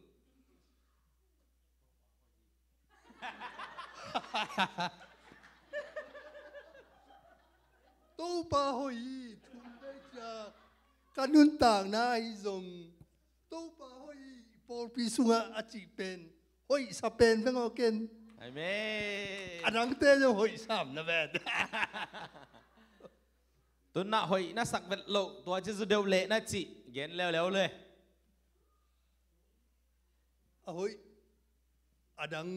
Topa hoih hi. Thum dei cia ka nuntakna ahi zong Topa hoih hi. Pawlpi sungah a cih pen hoih sa pen veng aw ken. Amen. A dangte zong hoih sam na vet. Tunah hoih na sak vet loh tua ci zu deuh leh na cih gen leuleu le. A hoih a dang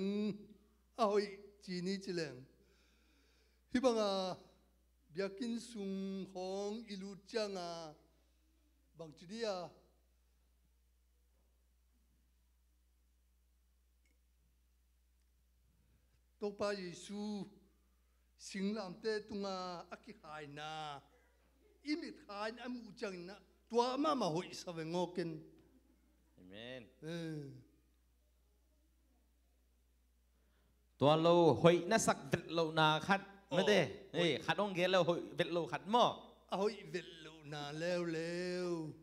a hoih ci ni ci leng. Hih banga biakinn sung khawng i lut cianga bangci dia Topa Jesu singlamte tunga a kikhaina i mitkhain a muh ciangin ah tua mahmah hoih sa veng aw ken. Amen. Eh. Tua lo hoih na sak vet lohna khat. Oh, mate. Hoih. Eh, khat hong gen lo hoih vet lo khat maw? A hoih vet lohna leuleu.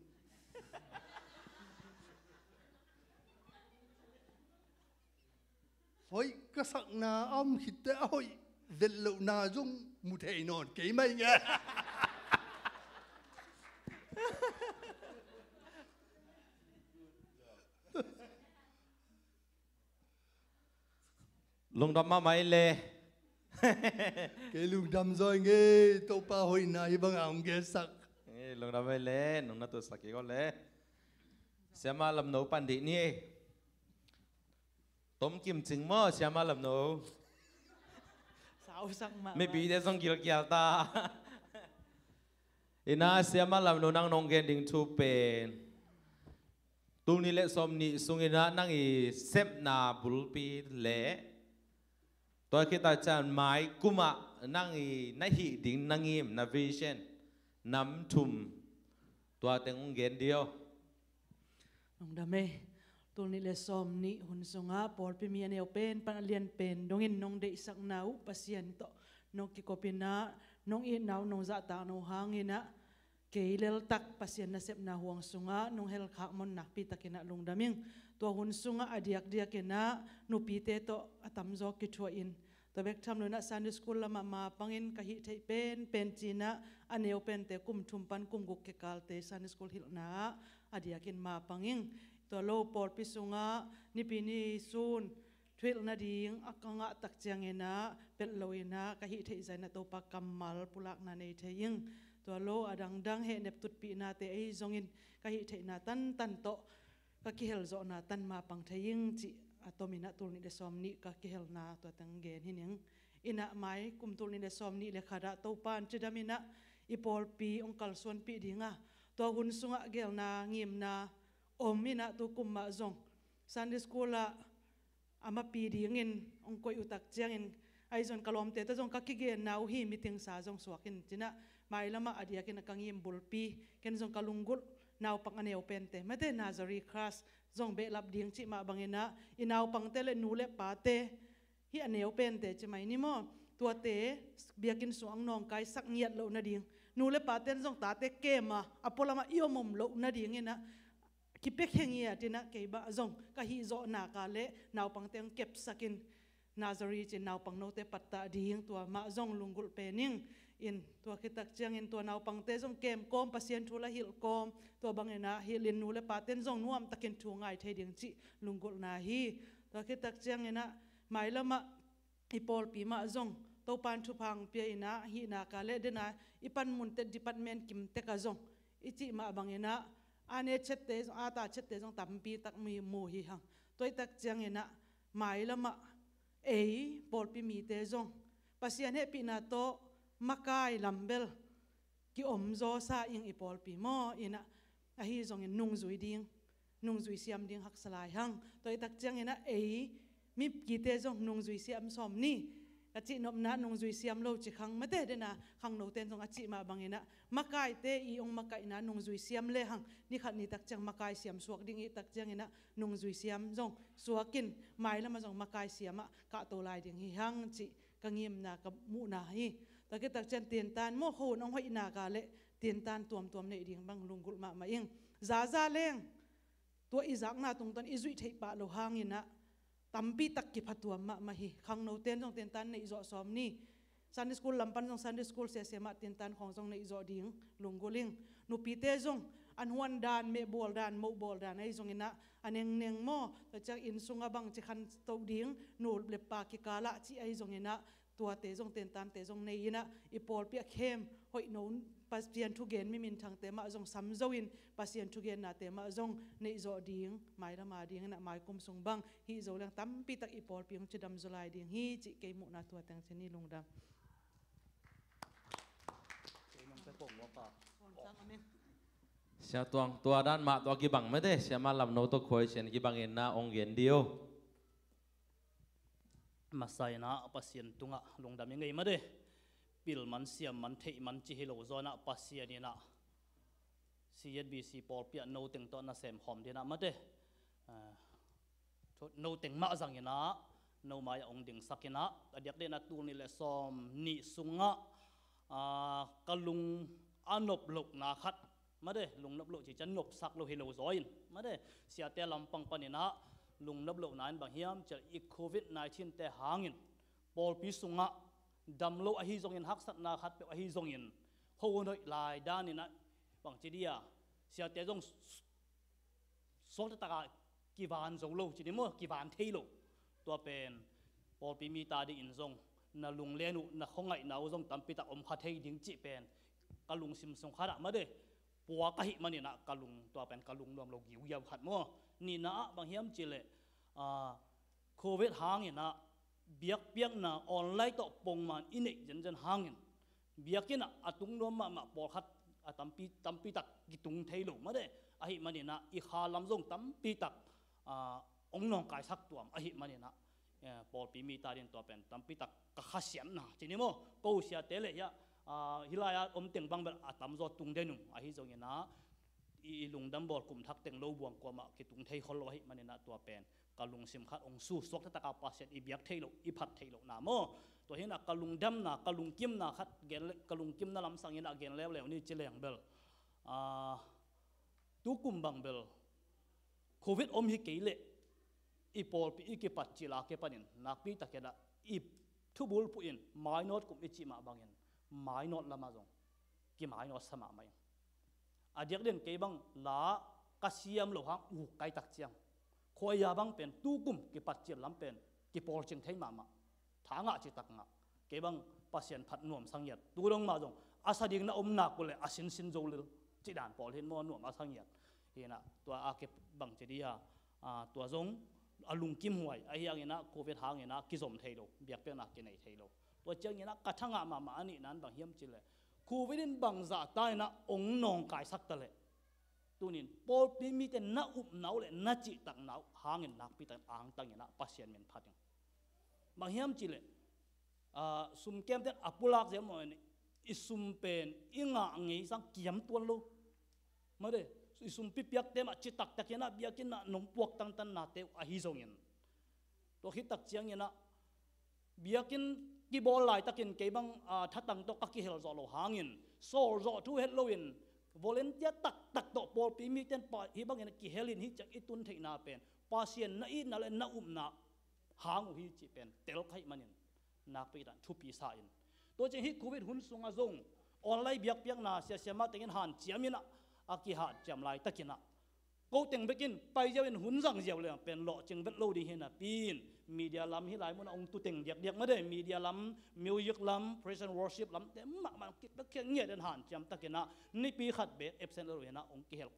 Hoih ka sakna a om khitte a hoih vet lohna zong mu thei nawn kei mai nge. Lungdam mahmah i le. Kei lungdam zaw i ngei, Topa hoihna hih banga hong gensak. Eh, lungdam i le, nong na tutsak i ko le. Siama Lamno pan dih ni. Tom kim cing maw, Siama Lamno? Sausak mahmah. Mipite zong gilkial ta. Ina Siama Lamno nang nong gen ding thu pen tul nih le sawm nih sungin ah nang i sepna bulpi le tua khit tak ciang mai kumah nang i na hih ding na ngim na vision nam thum tua teng hong gen dih aw. Lungdam ei. Tul nih le sawm nih hun sungah pawlpi mi a neu pen pan a lian pen dongin nong deihsakna uh Pasian tawh nong kikopin ah nong itna uh nong zahtakna uh hangin ah kei leltak Pasian nasepna huang sungah nong helkhak mawn nakpi takin ah lungdam ing. Tua hun sungah a diakdiakin ah nupite tawh a tamzaw kithuah in tua bek tham lo in ah Sunday school lamah mapangin ka hih theih penpen ci-in ah a neu pente kum thum pan kum guk kikalte Sunday school hilhna ah a diakin mapang ing. Tua lo pawlpi sungah nipi ni sun thuhilh nading a ka ngah tak ciangin ah pelh lo in ah ka hih theih zah in ah Topa kammal pulakna nei thei ing. Tua lo a dangdang hehnep tutpihnate ahi zongin ka hih theihna tantan tawh ka kihel zawhna tan mapang thei ing cih a tomin ah tul nih le sawm nih ka kihelna tua teng gen hi ning. In ah mai kum tul nih le sawm nih le khat ah Topa in cidam in ah i pawlpi hong kalsuanpih ding a tua hun sungah gelna ngimna om in ah tu kum mah zong Sunday school ah a mapi dingin hong koih uh tak ciangin ahi zong ka lawmte tawh zong ka kigenna uh hi, meeting sa zong suak in ci-in ah mailamah a diakin a ka ngim bulpi ken zong ka lunggulh naupang a neu pente mate nursery class zong behlap ding cih mah bangin ah i naupangte le nu le pate hih a neu pente ci mai ni maw? Tuate biakinn sung ang nawngkaisak ngiat loh nading nu le paten zong tate kem a a pualamah i om om loh nadingin ah kipia khe ngiat in ah kei bah zong ka hih zawh nak a le naupangte ang kepsak in nursery ci-in naupang note pattah ding tua mah zong lunggulh pen ing. In tua khit tak ciangin tua naupangte zong kem kawm Pasian thu la hilh kawm tua bangin ah hilh in nu le paten zong nuamtakin thu ngai thei ding cih lunggulhna hi. Tua khit tak ciangin ah mailamah i pawlpi mah zong Topa in thupha hong pia in ah hih nak a le den a i panmun tek department kim tek ah zong i cih mah bangin ah a ne chette zong a ta chette zong tampi tak mu hi hang. Tua i tak ciangin ah mailamah ei pawlpi mite zong Pasian hehpihna tawh makai lam bel ki-om zaw sa ing i pawlpi maw? In ah ahi zongin nungzui ding nungzui siam ding haksa lai hang. Tua i tak ciangin ah ei mipite zong nungzui siam sawm ni. ka cihnopna nungzui siam lo ci khang mate dena khangnoten zong a cih mah banginah makaite i ong makaihna nungzui siam lehang nikhat ni tak ciang makai siam suak ding i tak cianginah nungzui siam zong suakin mailamah zong makai siamah kahto lai ding hi hang cih ka ngimna ka muhna hi. Takhi tak cian tintan maw khon ong hoihna ka leh tintan tuamtuam neih ding bang lunggulh mahmah ing. Zaza leng tua i zakna tungtawn i zuih theih pah lo hanginah tampi tak kiphatuam mahmah hi. Khangnoten zong tintan neih zawh sawm ni. Sunday school lampan zong Sunday school siasia mah tintan khawng zong neih zawh ding lunggulh ing. Nupite zong an huan dan, meh bawl dan, moh bawl dan ahi zonginah a nengneng maw, tua ciang inn sungah bang ci khan toh ding, nu le pa kikalah cih ahi zonginah tuate zong tentante zong nei inah i pawlpi a khem hoih no Pasian thugen mi minthangte mah zong samzo in Pasian thugennate mah zong neihzawh ding mailama dinginah maikum sung bang hih zo leng tampitak i pawlpi hong cidam zaw lai ding hi cih kei muhna tua teng cin i lungdam. Sia Tuang tua dan mah tua kibang mete, sia mah lamno tua khuai sian kibangin na ong gen dio. Masa inah Pasian tungah lungdam i ngei mate. Pil man siam man theih man ci hi lo zaw inah Pasian inah C Z B C pawlpi ah no teng tawh nasem khawm dinah mate. Ah, no teng mah zang inah no mai ah ong dingsak inah a diak dinah tul nih le sawm nih sungah, ah, ka lung a nop lohna khat mate, lungnop loh cicia nopsak lo hi lo zaw in mate, siate lampang paninah lungnop lohna in bang hiam cial i covid nineteen te hangin pawlpi sungah dam lo ahi zongin haksatna khat peuh ahi zongin ho hoih lai daninah bang ci dia siate zong suakta takah kivan zo lo ci ni maw, kivan thei lo. Tua pen pawlpi mi ta dingin zong na lunglen uh na khuangaihna uh zong tampitak om kha thei ding cih pen ka lungsim sung khatah mate puak ahih maninah ka lung tua pen ka lung nuam lo giugiau khat maw. Nihna ah bang hiam cihleh, ah, covid hanginah biakpiakna online tawh pongman i neih zenzen hangin biakinn ah a tung nuam mahmah pawlkhat a tampi, tampitak kitung thei lo mate. Ahih maninah i kha lam zong tampitak, ah, ong nawngkaisak tuam ahih maninah, eh, pawlpi mi ta din tua pen tampitak ka khasiatna ci ni maw. Ko siate le hia, ah, hilai-a om teng bang bel a tamzaw tung den ung ahi zonginah i, i lungdam bawl kum thak teng lo buang kuamah kitung thei khol lo ahih maninah tua pen ka lungsim khat ong su suakta takah Pasian i biak theih loh i phat theih lohna maw. Tua hinah ka lungdamna ka lungkimna khat gen le, ka lungkimna lamsanginah gen leuleu ni ci leng bel, ah, tukum bang bel covid om hi kei leh i pawlpi i kipat cil a ke panin nakpi takinah i thubul puhin mainawt kum i cih mah bangin mainawt lamah zong kimainawt sa mahmah in. A diak den kei bang la ka siam lo hang uk kai tak ciang khuaia bang pen tukum kipat cil lam pen kipawlcing thei mahmah. Tha ngah citak ngah kei bang Pasian phat nuam sangiat tu dong mah zong a sa ding na om nak uh le a sinsin zo lil cih dan pawl hin maw nuam a sangiat. Hinah tua a ke bang ci dia, ah, tua zong a lungkim huai ahi hanginah covid hanginah kizom thei lo, biakpiakna kinei thei lo. Tua cianginah ka thangah mahmah a nihnan bang hiam cihleh covid in bangzah ta inah ong nawngkaisak taleh tunin pawlpi mite na upna uh le na cihtakna uh hangin nakpi takin angtanginah Pasian min phat in. Bang hiam cihleh, ah, sum kemten a pulak ziam maw i sum pen i ngah ngei sang kiam tuan lo. Mate, i sumpi piakte mah citaktakinah biakinnah nong puak tangtannate uh ahi zongin tua khittak cianginah biakinn kibawl laitakin kei bang, ah, thatang tawh ka kihel zawh lo hangin sawl zawh thu het loin volunteer taktak tawh pawlpi miten pa hi bangin kihelin hi ciang i tun theihna pen Pasian na itna le na upna hang uh hi cih pen tel khaih manin nakpi tan thupi sa in. Tua ciang hih covid hun sungah zong online biakpiakna siasiama tengin hanciaminah a kihanciam laitakinah ko teng bekin paiziau in hun zangziau le pen lawhcing vet lo ding hi napi in media lam hih lai munah ong tuteng diakdiak mate, media lam, music lam, praise and worship lamte mahmah kipekhiat ngiat in hanciam takinah nipi khat bek absent lo hinah ong kihel.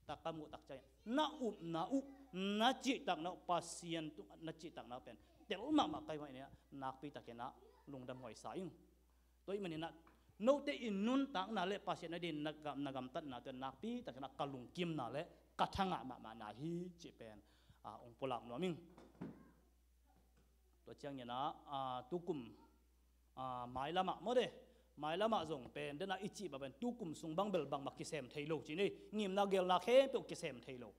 Taka muh tak ciangin na upna uh na cihtakna uh Pasian tungah na cihtakna uh pen tel mahmah kai mah inah nakpi takinah lungdam huaisa ing. Tua ih maninah note i nuntakna le Pasian a din na gam, na gamtatna tua nakpi takinah ka lungkimna le ka thangah mahmahna hi cih pen, ah, ong pulak nuam ing. Tua ciangin ah, ah, tukum, ah, mailamah maw de, mailamah zong pen dena i cih mah pen tukum sung bang bel bangmah kisem thei lo ci ni, ngimna gelna khempeuh kisem thei lo.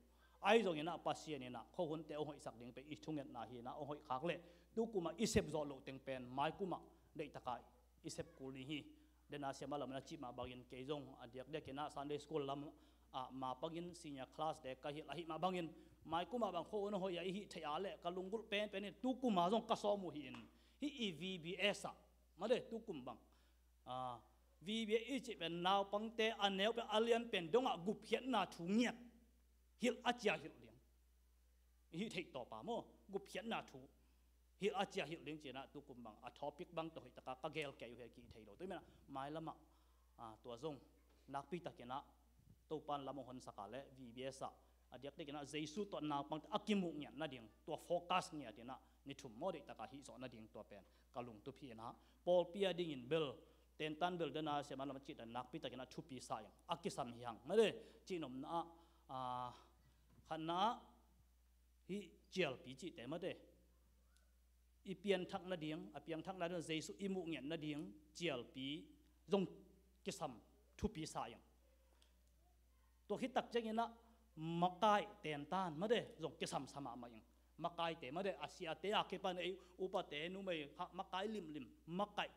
Ahi zongin ah Pasian in ah khuahunte hong hoihsak ding pen i thungetna hi in ah hong hoih khak leh tukum ah i sep zawh loh teng pen maikum ah deihtaka i sep kul ding hi. Dena siamah lam na cih mah bangin kei zong a diakdiakin ah Sunday school lam ah ma pangin senior class te ka hilh ahih mah bangin maikum ah bang khuahun hoih a i hih theih a leh ka lunggulh penpen in tukum ah zong ka sawm uh hi in hih i V B S ah maw de tukum bang, ah, V B S i cih pen naupangte a neu pen a lian pen dongah gupkhiatna thu ngiat hilh a cia hilh ding. I hih theih tawpa maw, gupkhiatna thu hilh a cia hilh ding ci in ah tukum bang a topic bang tawh hoihtaka ka gel kei uh hi a kihih thei lo. Tua hi man ah mailamah, ah, tua zong nakpitakin ah Topan lam hong honsak a leh V B S ah a diakdiakin ah Jesu tawh naupangte a kimuh ngiat nading tua focus ngiat in ah ni thum maw deihtaka hih zawh nading tua pen ka lungtup hi in ah pawlpi a dingin bel tentan bel dena siamah lam a cih dan nakpitakin ah thupi sa ing a kisam hi hang maw de. Cihnopna ah, ah, khatna ah hih cialpi cihte maw de, i pianthak nading, a piangthak nading Jesu i muh ngiat nading cialpi zong kisam thupi sa ing. Tua khit tak ciangin ah makai tentan maw de zong kisam sa mahmah ing. Makaite maw de a siate a kipan ei upate numei kha makai limlim, makai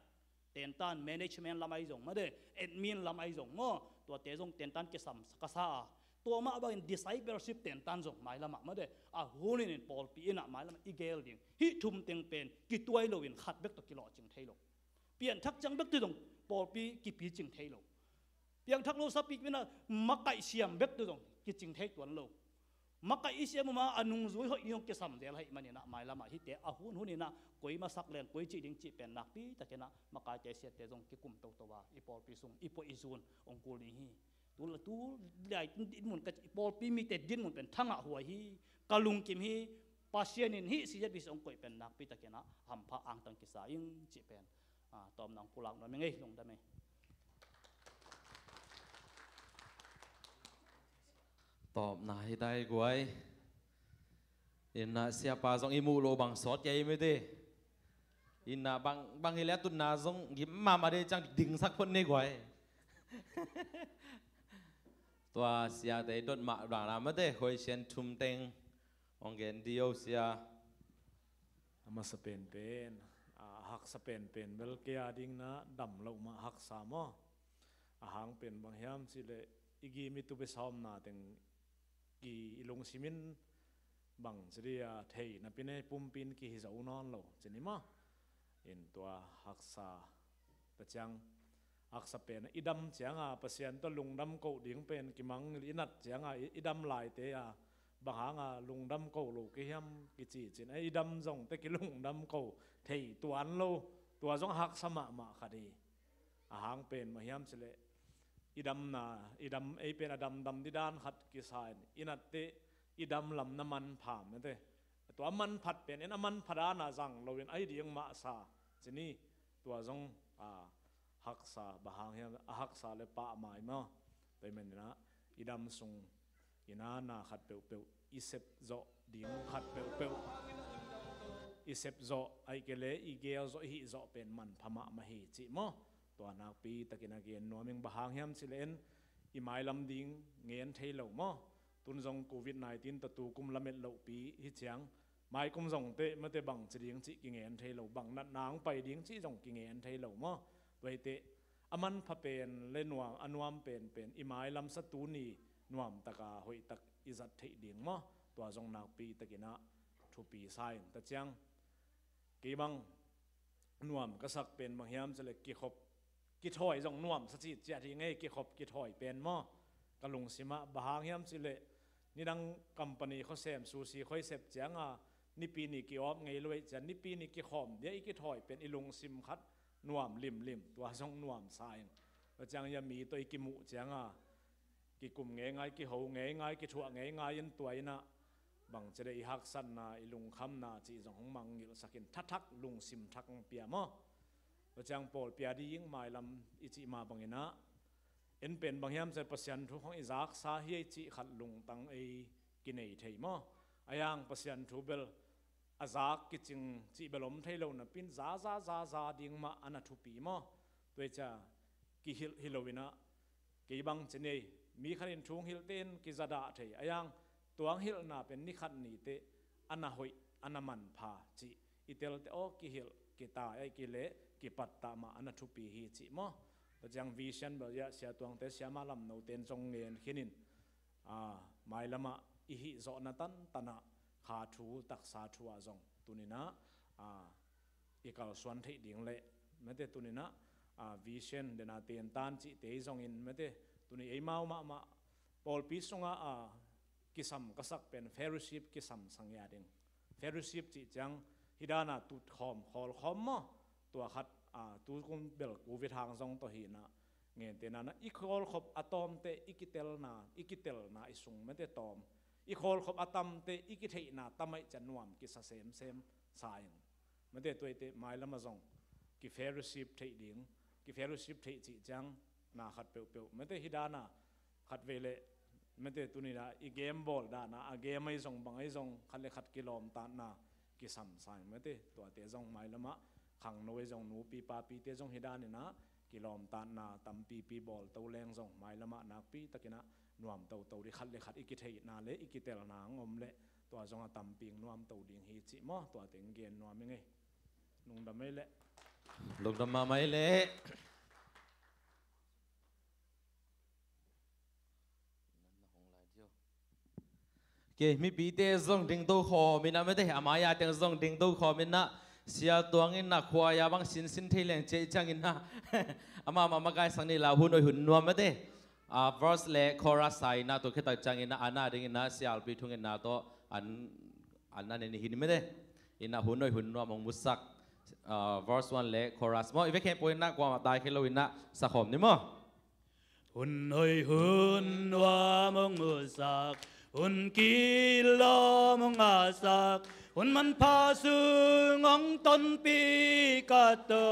tentan management lam ahi zong maw de, admin lam ahi zong maw, tuate zong tentan kisam ka sa a. Tua mah bangin discipleship tentan zong mailamah maw de, a hun in pawlpi in ah mailamah i gel ding hih thum teng pen kituai loin khat bek tawh kilawhcing thei lo. Pianthak ciang bek tawh zong pawlpi kipicing thei lo. Piangthak lo sapi pi in ah makaih siam bek tawh zong kicing thei tuan lo. Makaih i siam uh ma a nungzui hoih ni zong kisam zel ahih manin ah mailamah hihte a hunhun in ah koi masak leng koi cih ding cih pen nakpitakin ah makaite siate zong kikum toto a i pawlpi sung i puah i zun hong kul ding hi. Tu, tu lai dinmun ka cih pawlpi mite dinmun pen thangah huai hi. Ka lungkim hi. Pasian in hih C Z B C hong koih pen nakpitakin ah hampha angtang kisa ing cih pen, ah, tawpna hong pulak nuam ing ei, lungdam ei. Tawpna hi tai guai. Inn ah siapa zong i muh lo bang sawt kei mite. Inn ah bang, bang hi leh a tutna zong gim mahmah de ciang dingsak phot ni guai. Tua siate i dot mah bang na mate, khuaisian thum teng hong gen dih o sia. A masa penpen, a haksa penpen bel kei a ding na dam loh mah haksa maw. A hang pen bang hiam cih leh i gim i tup i sawmna teng ki i lungsim in bang ci dih a thei napi nei pumpi in kihi zo nawn lo ci ni maw. In tua haksa ta ciang haksa pen i dam cianga Pasian tawh lungdam koh ding pen kimangngilh i nat cianga i, i dam laite a bang hanga lungdam koh lo kei hiam kici cin, ei, i dam zongte kilungdam koh thei tuan lo. Tua zong haksa mahmah khat hi. A hang pen mah hiam cih leh i damna, i dam, ei pen a damdam dih dan khat kisa in i natteh i dam lam na manpha mate. Tua a manphat pen in a manpha dana zang loin a hi ding mah sa ci ni. Tua zong, a, haksa bang hang hiam, a haksa le pahmai maw. Tua hi manin ah i dam sung i na na khat peuhpeuh i sep zawh ding khat peuhpeuh i sep zawh, ahih kei leh i gel zawh, i hih zawh pen manpha mahmah hi cih maw. Tua nakpitakin a gen nuam ing, bang hang hiam cih leh en i mailam ding ngen thei lo maw. Tun zong covid nineteen tawh tu kum lamet lohpi hi ciang maikum zongte mate bang ci ding cih kingen thei lo, bang natna hong pai ding cih zong kingen thei lo maw. Tua hi teh a manpha pen le nuam, a nuam penpen i mailam sa tuni nuamtaka hoihtak i zat theih ding maw. Tua zong nakpitakin ah thupi sa in ta ciang kei bang nuam ka sak pen bang hiam cih leh kikhop kithawi zong nuam sa cih ciat hi ngei, kikhop kithawi pen maw. Ka lungsim ah bang hang hiam cih leh nidang company khuasem sushi khuai sep cianga nipi ni ki-off ngei lo ahih ciang nipi ni kikhawm dia i kithawi pen i lungsim khat nuam limlim, tua zong nuam sa in. Tua ciang ia mi tawh i kimuh cianga kikum ngeingai, kiho ngeingai, kithuah ngeingai in tua in ah bang ci dih i haksatna, i lungkhamna cih zong hong mangngilhsak in thathak lungsim thak hong pia maw. Tua ciang pawlpi a ding mailam i cih mah bangin ah en pen bang hiam cih leh Pasian thu khong i zaksa hi ei cih khat lungtang ei kinei thei maw. A yang Pasian thu bel a zak kicing cih bel om thei lo napi-in za za za za ding mah a na thupi maw? Tua hi ciang kihilh hi lo-in ah, kei bang ci ni, mi khat in thu hong hilh teh in kizadah thei a, a yang tua hong hilhna pen ni khat ni teh a na hoih, a na manpha cih i tel teh aw, kihilh kitai ahih kei leh kipattah mah a na thupi hi cih maw? Tua ciang vision bel, ya, Sia Tuangte, Siamah Lamnote in zong ngen khin in, a, mailam ah i hih zawhna tantan ah kha thu, taksa thu ah zong tuni-in ah, a, i kalsuan theih ding leh, mate, tuni-in ah, a, vision, den a tentan cihte i zongin, mate, tuni eimau mahmah pawlpi sungah, a, kisam ka sak pen fellowship kisam sa ngiat ding. Fellowship cih ciang hih dan a tutkhawm, khawlkhawm maw? Tua khat, a, tu kum bel covid hang zong tawh hi-in ah, ngen teh na, na i khawlkhop a tawm teh i kitelna, i kitelna i sung, mate, tawm. I khawlkhop a tam teh i kitheihna tam ahih ciang nuam kisa semsem sa ing. Mate, tua hi teh mailam ah zong ki-fellowship theih ding, ki-fellowship theih cih ciang na khat peuhpeuh, mate, hih dan a khatvei leh, mate, tuni-in ah i game bawl dan a, a game ahi zong, bang ahi zong, khat le khat kilawmtatna kisam sa ing, mate. Tuate zong mailam ah khangno ahi zong, nupi papite zong hih dan-in ah kilawmtatna tampipi bawl to leng zong, mailam ah nakpi takin ah nuam toto ding, khat le khat i kitheihna le i kitelna hong om leh tua zong a tampi nuam to ding hi cih maw? Tuate hong gen nuam ing ei. Lungdam ei leh. Lungdam mahmah ei leh. Ok, mipite zong dingto khawm in ah, mate, a mai-a teng zong dingto khawm in ah, Sia Tuang in ah khuai-a bang sinsin thei leng ci ahih ciangin ah, amah mah makaisak ni la, hun hoih hun nuam, mate. A, verse le chorus sa in ah, tua khit tak ciangin ah, a na dingin ah Sia Alpi Thung in ah tawh an, an, an en hi ni, mate. In ah hun hoih hun nuam hong musak, a, verse one le chorus maw? I vekpi in ah kuamah taikhia lo-in ah sa khawm ni maw? Hun hoih hun nuam hong musak, hun kilawm hong ngahsak, hun manpha sung hong tonpih ka To.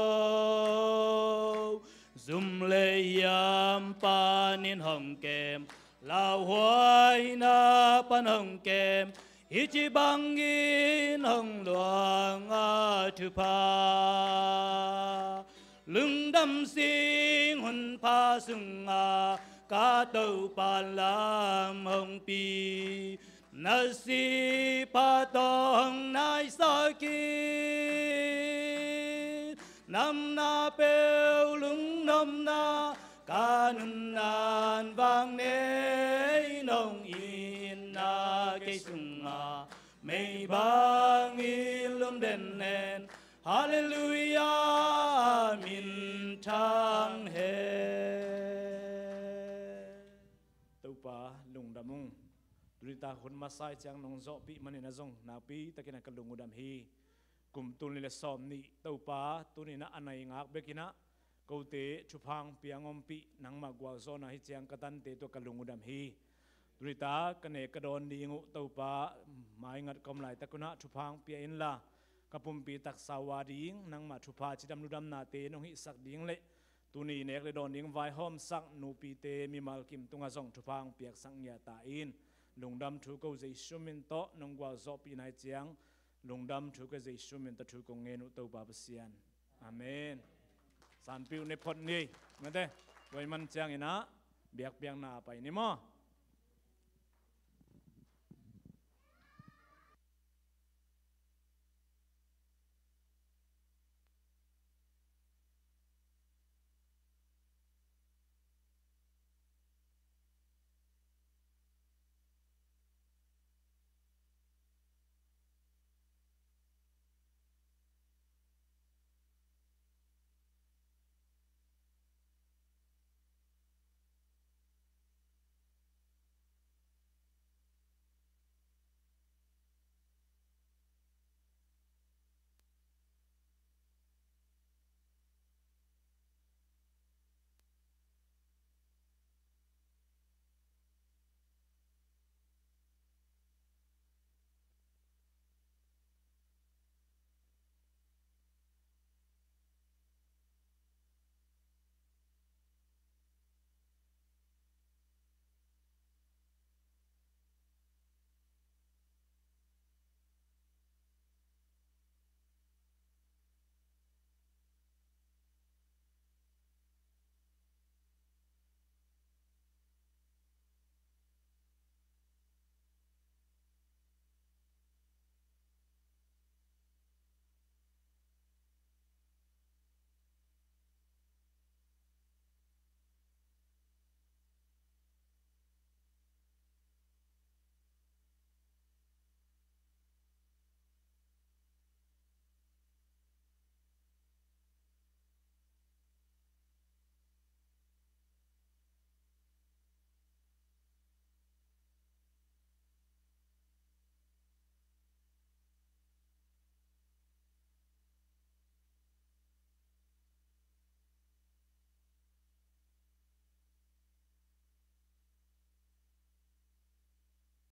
Zum le hiam panin hong kem, lauhuaina pan hong kem, hih ci bangin hong luang a thupha. Lungdam sing hun pha sungah ka Topa lam hong pi, na sih pha tawh hong naisak in. Namna peuh lungnopna, ka nunnan vang nei, nong itna kei sungah mei bangin lumden hen. Halleluiah, a min thang hen. Topa, lungdam ung. Tuni tak hun masa ahih ciang nong zawhpih manin ah zong nakpi takin ah ka lung uh dam hi. Kum tul nih le sawm nih, Topa, tuni-in ah a nai ngak bekin ah kote thupha hong pia hong ompih, nangmah gualzawhna hi ciang ka tante tawh ka lung uh dam hi. Tuni tak ka nek ka dawn ding uh, Topa, maingat ka om laitak un ah thupha hong pia inla, ka pumpi taksa uh a ding nangmah thupha cidam ludamnate nong hihsak ding le tuni nek le dawn ding vaihawmsak nupite mimal kim tungah zong thupha hong piaksak ngiat ta in. Lungdam thu ko Jesu min tawh nong gualzawhpihna hi ciang, lungdam thu ko Jesu min tawh thu kong ngen uh, Topa Pasian. Amen. Sanpih uh ne phot ni, mate. Tua ahih man ciangin ah biakpiakna pai ni maw?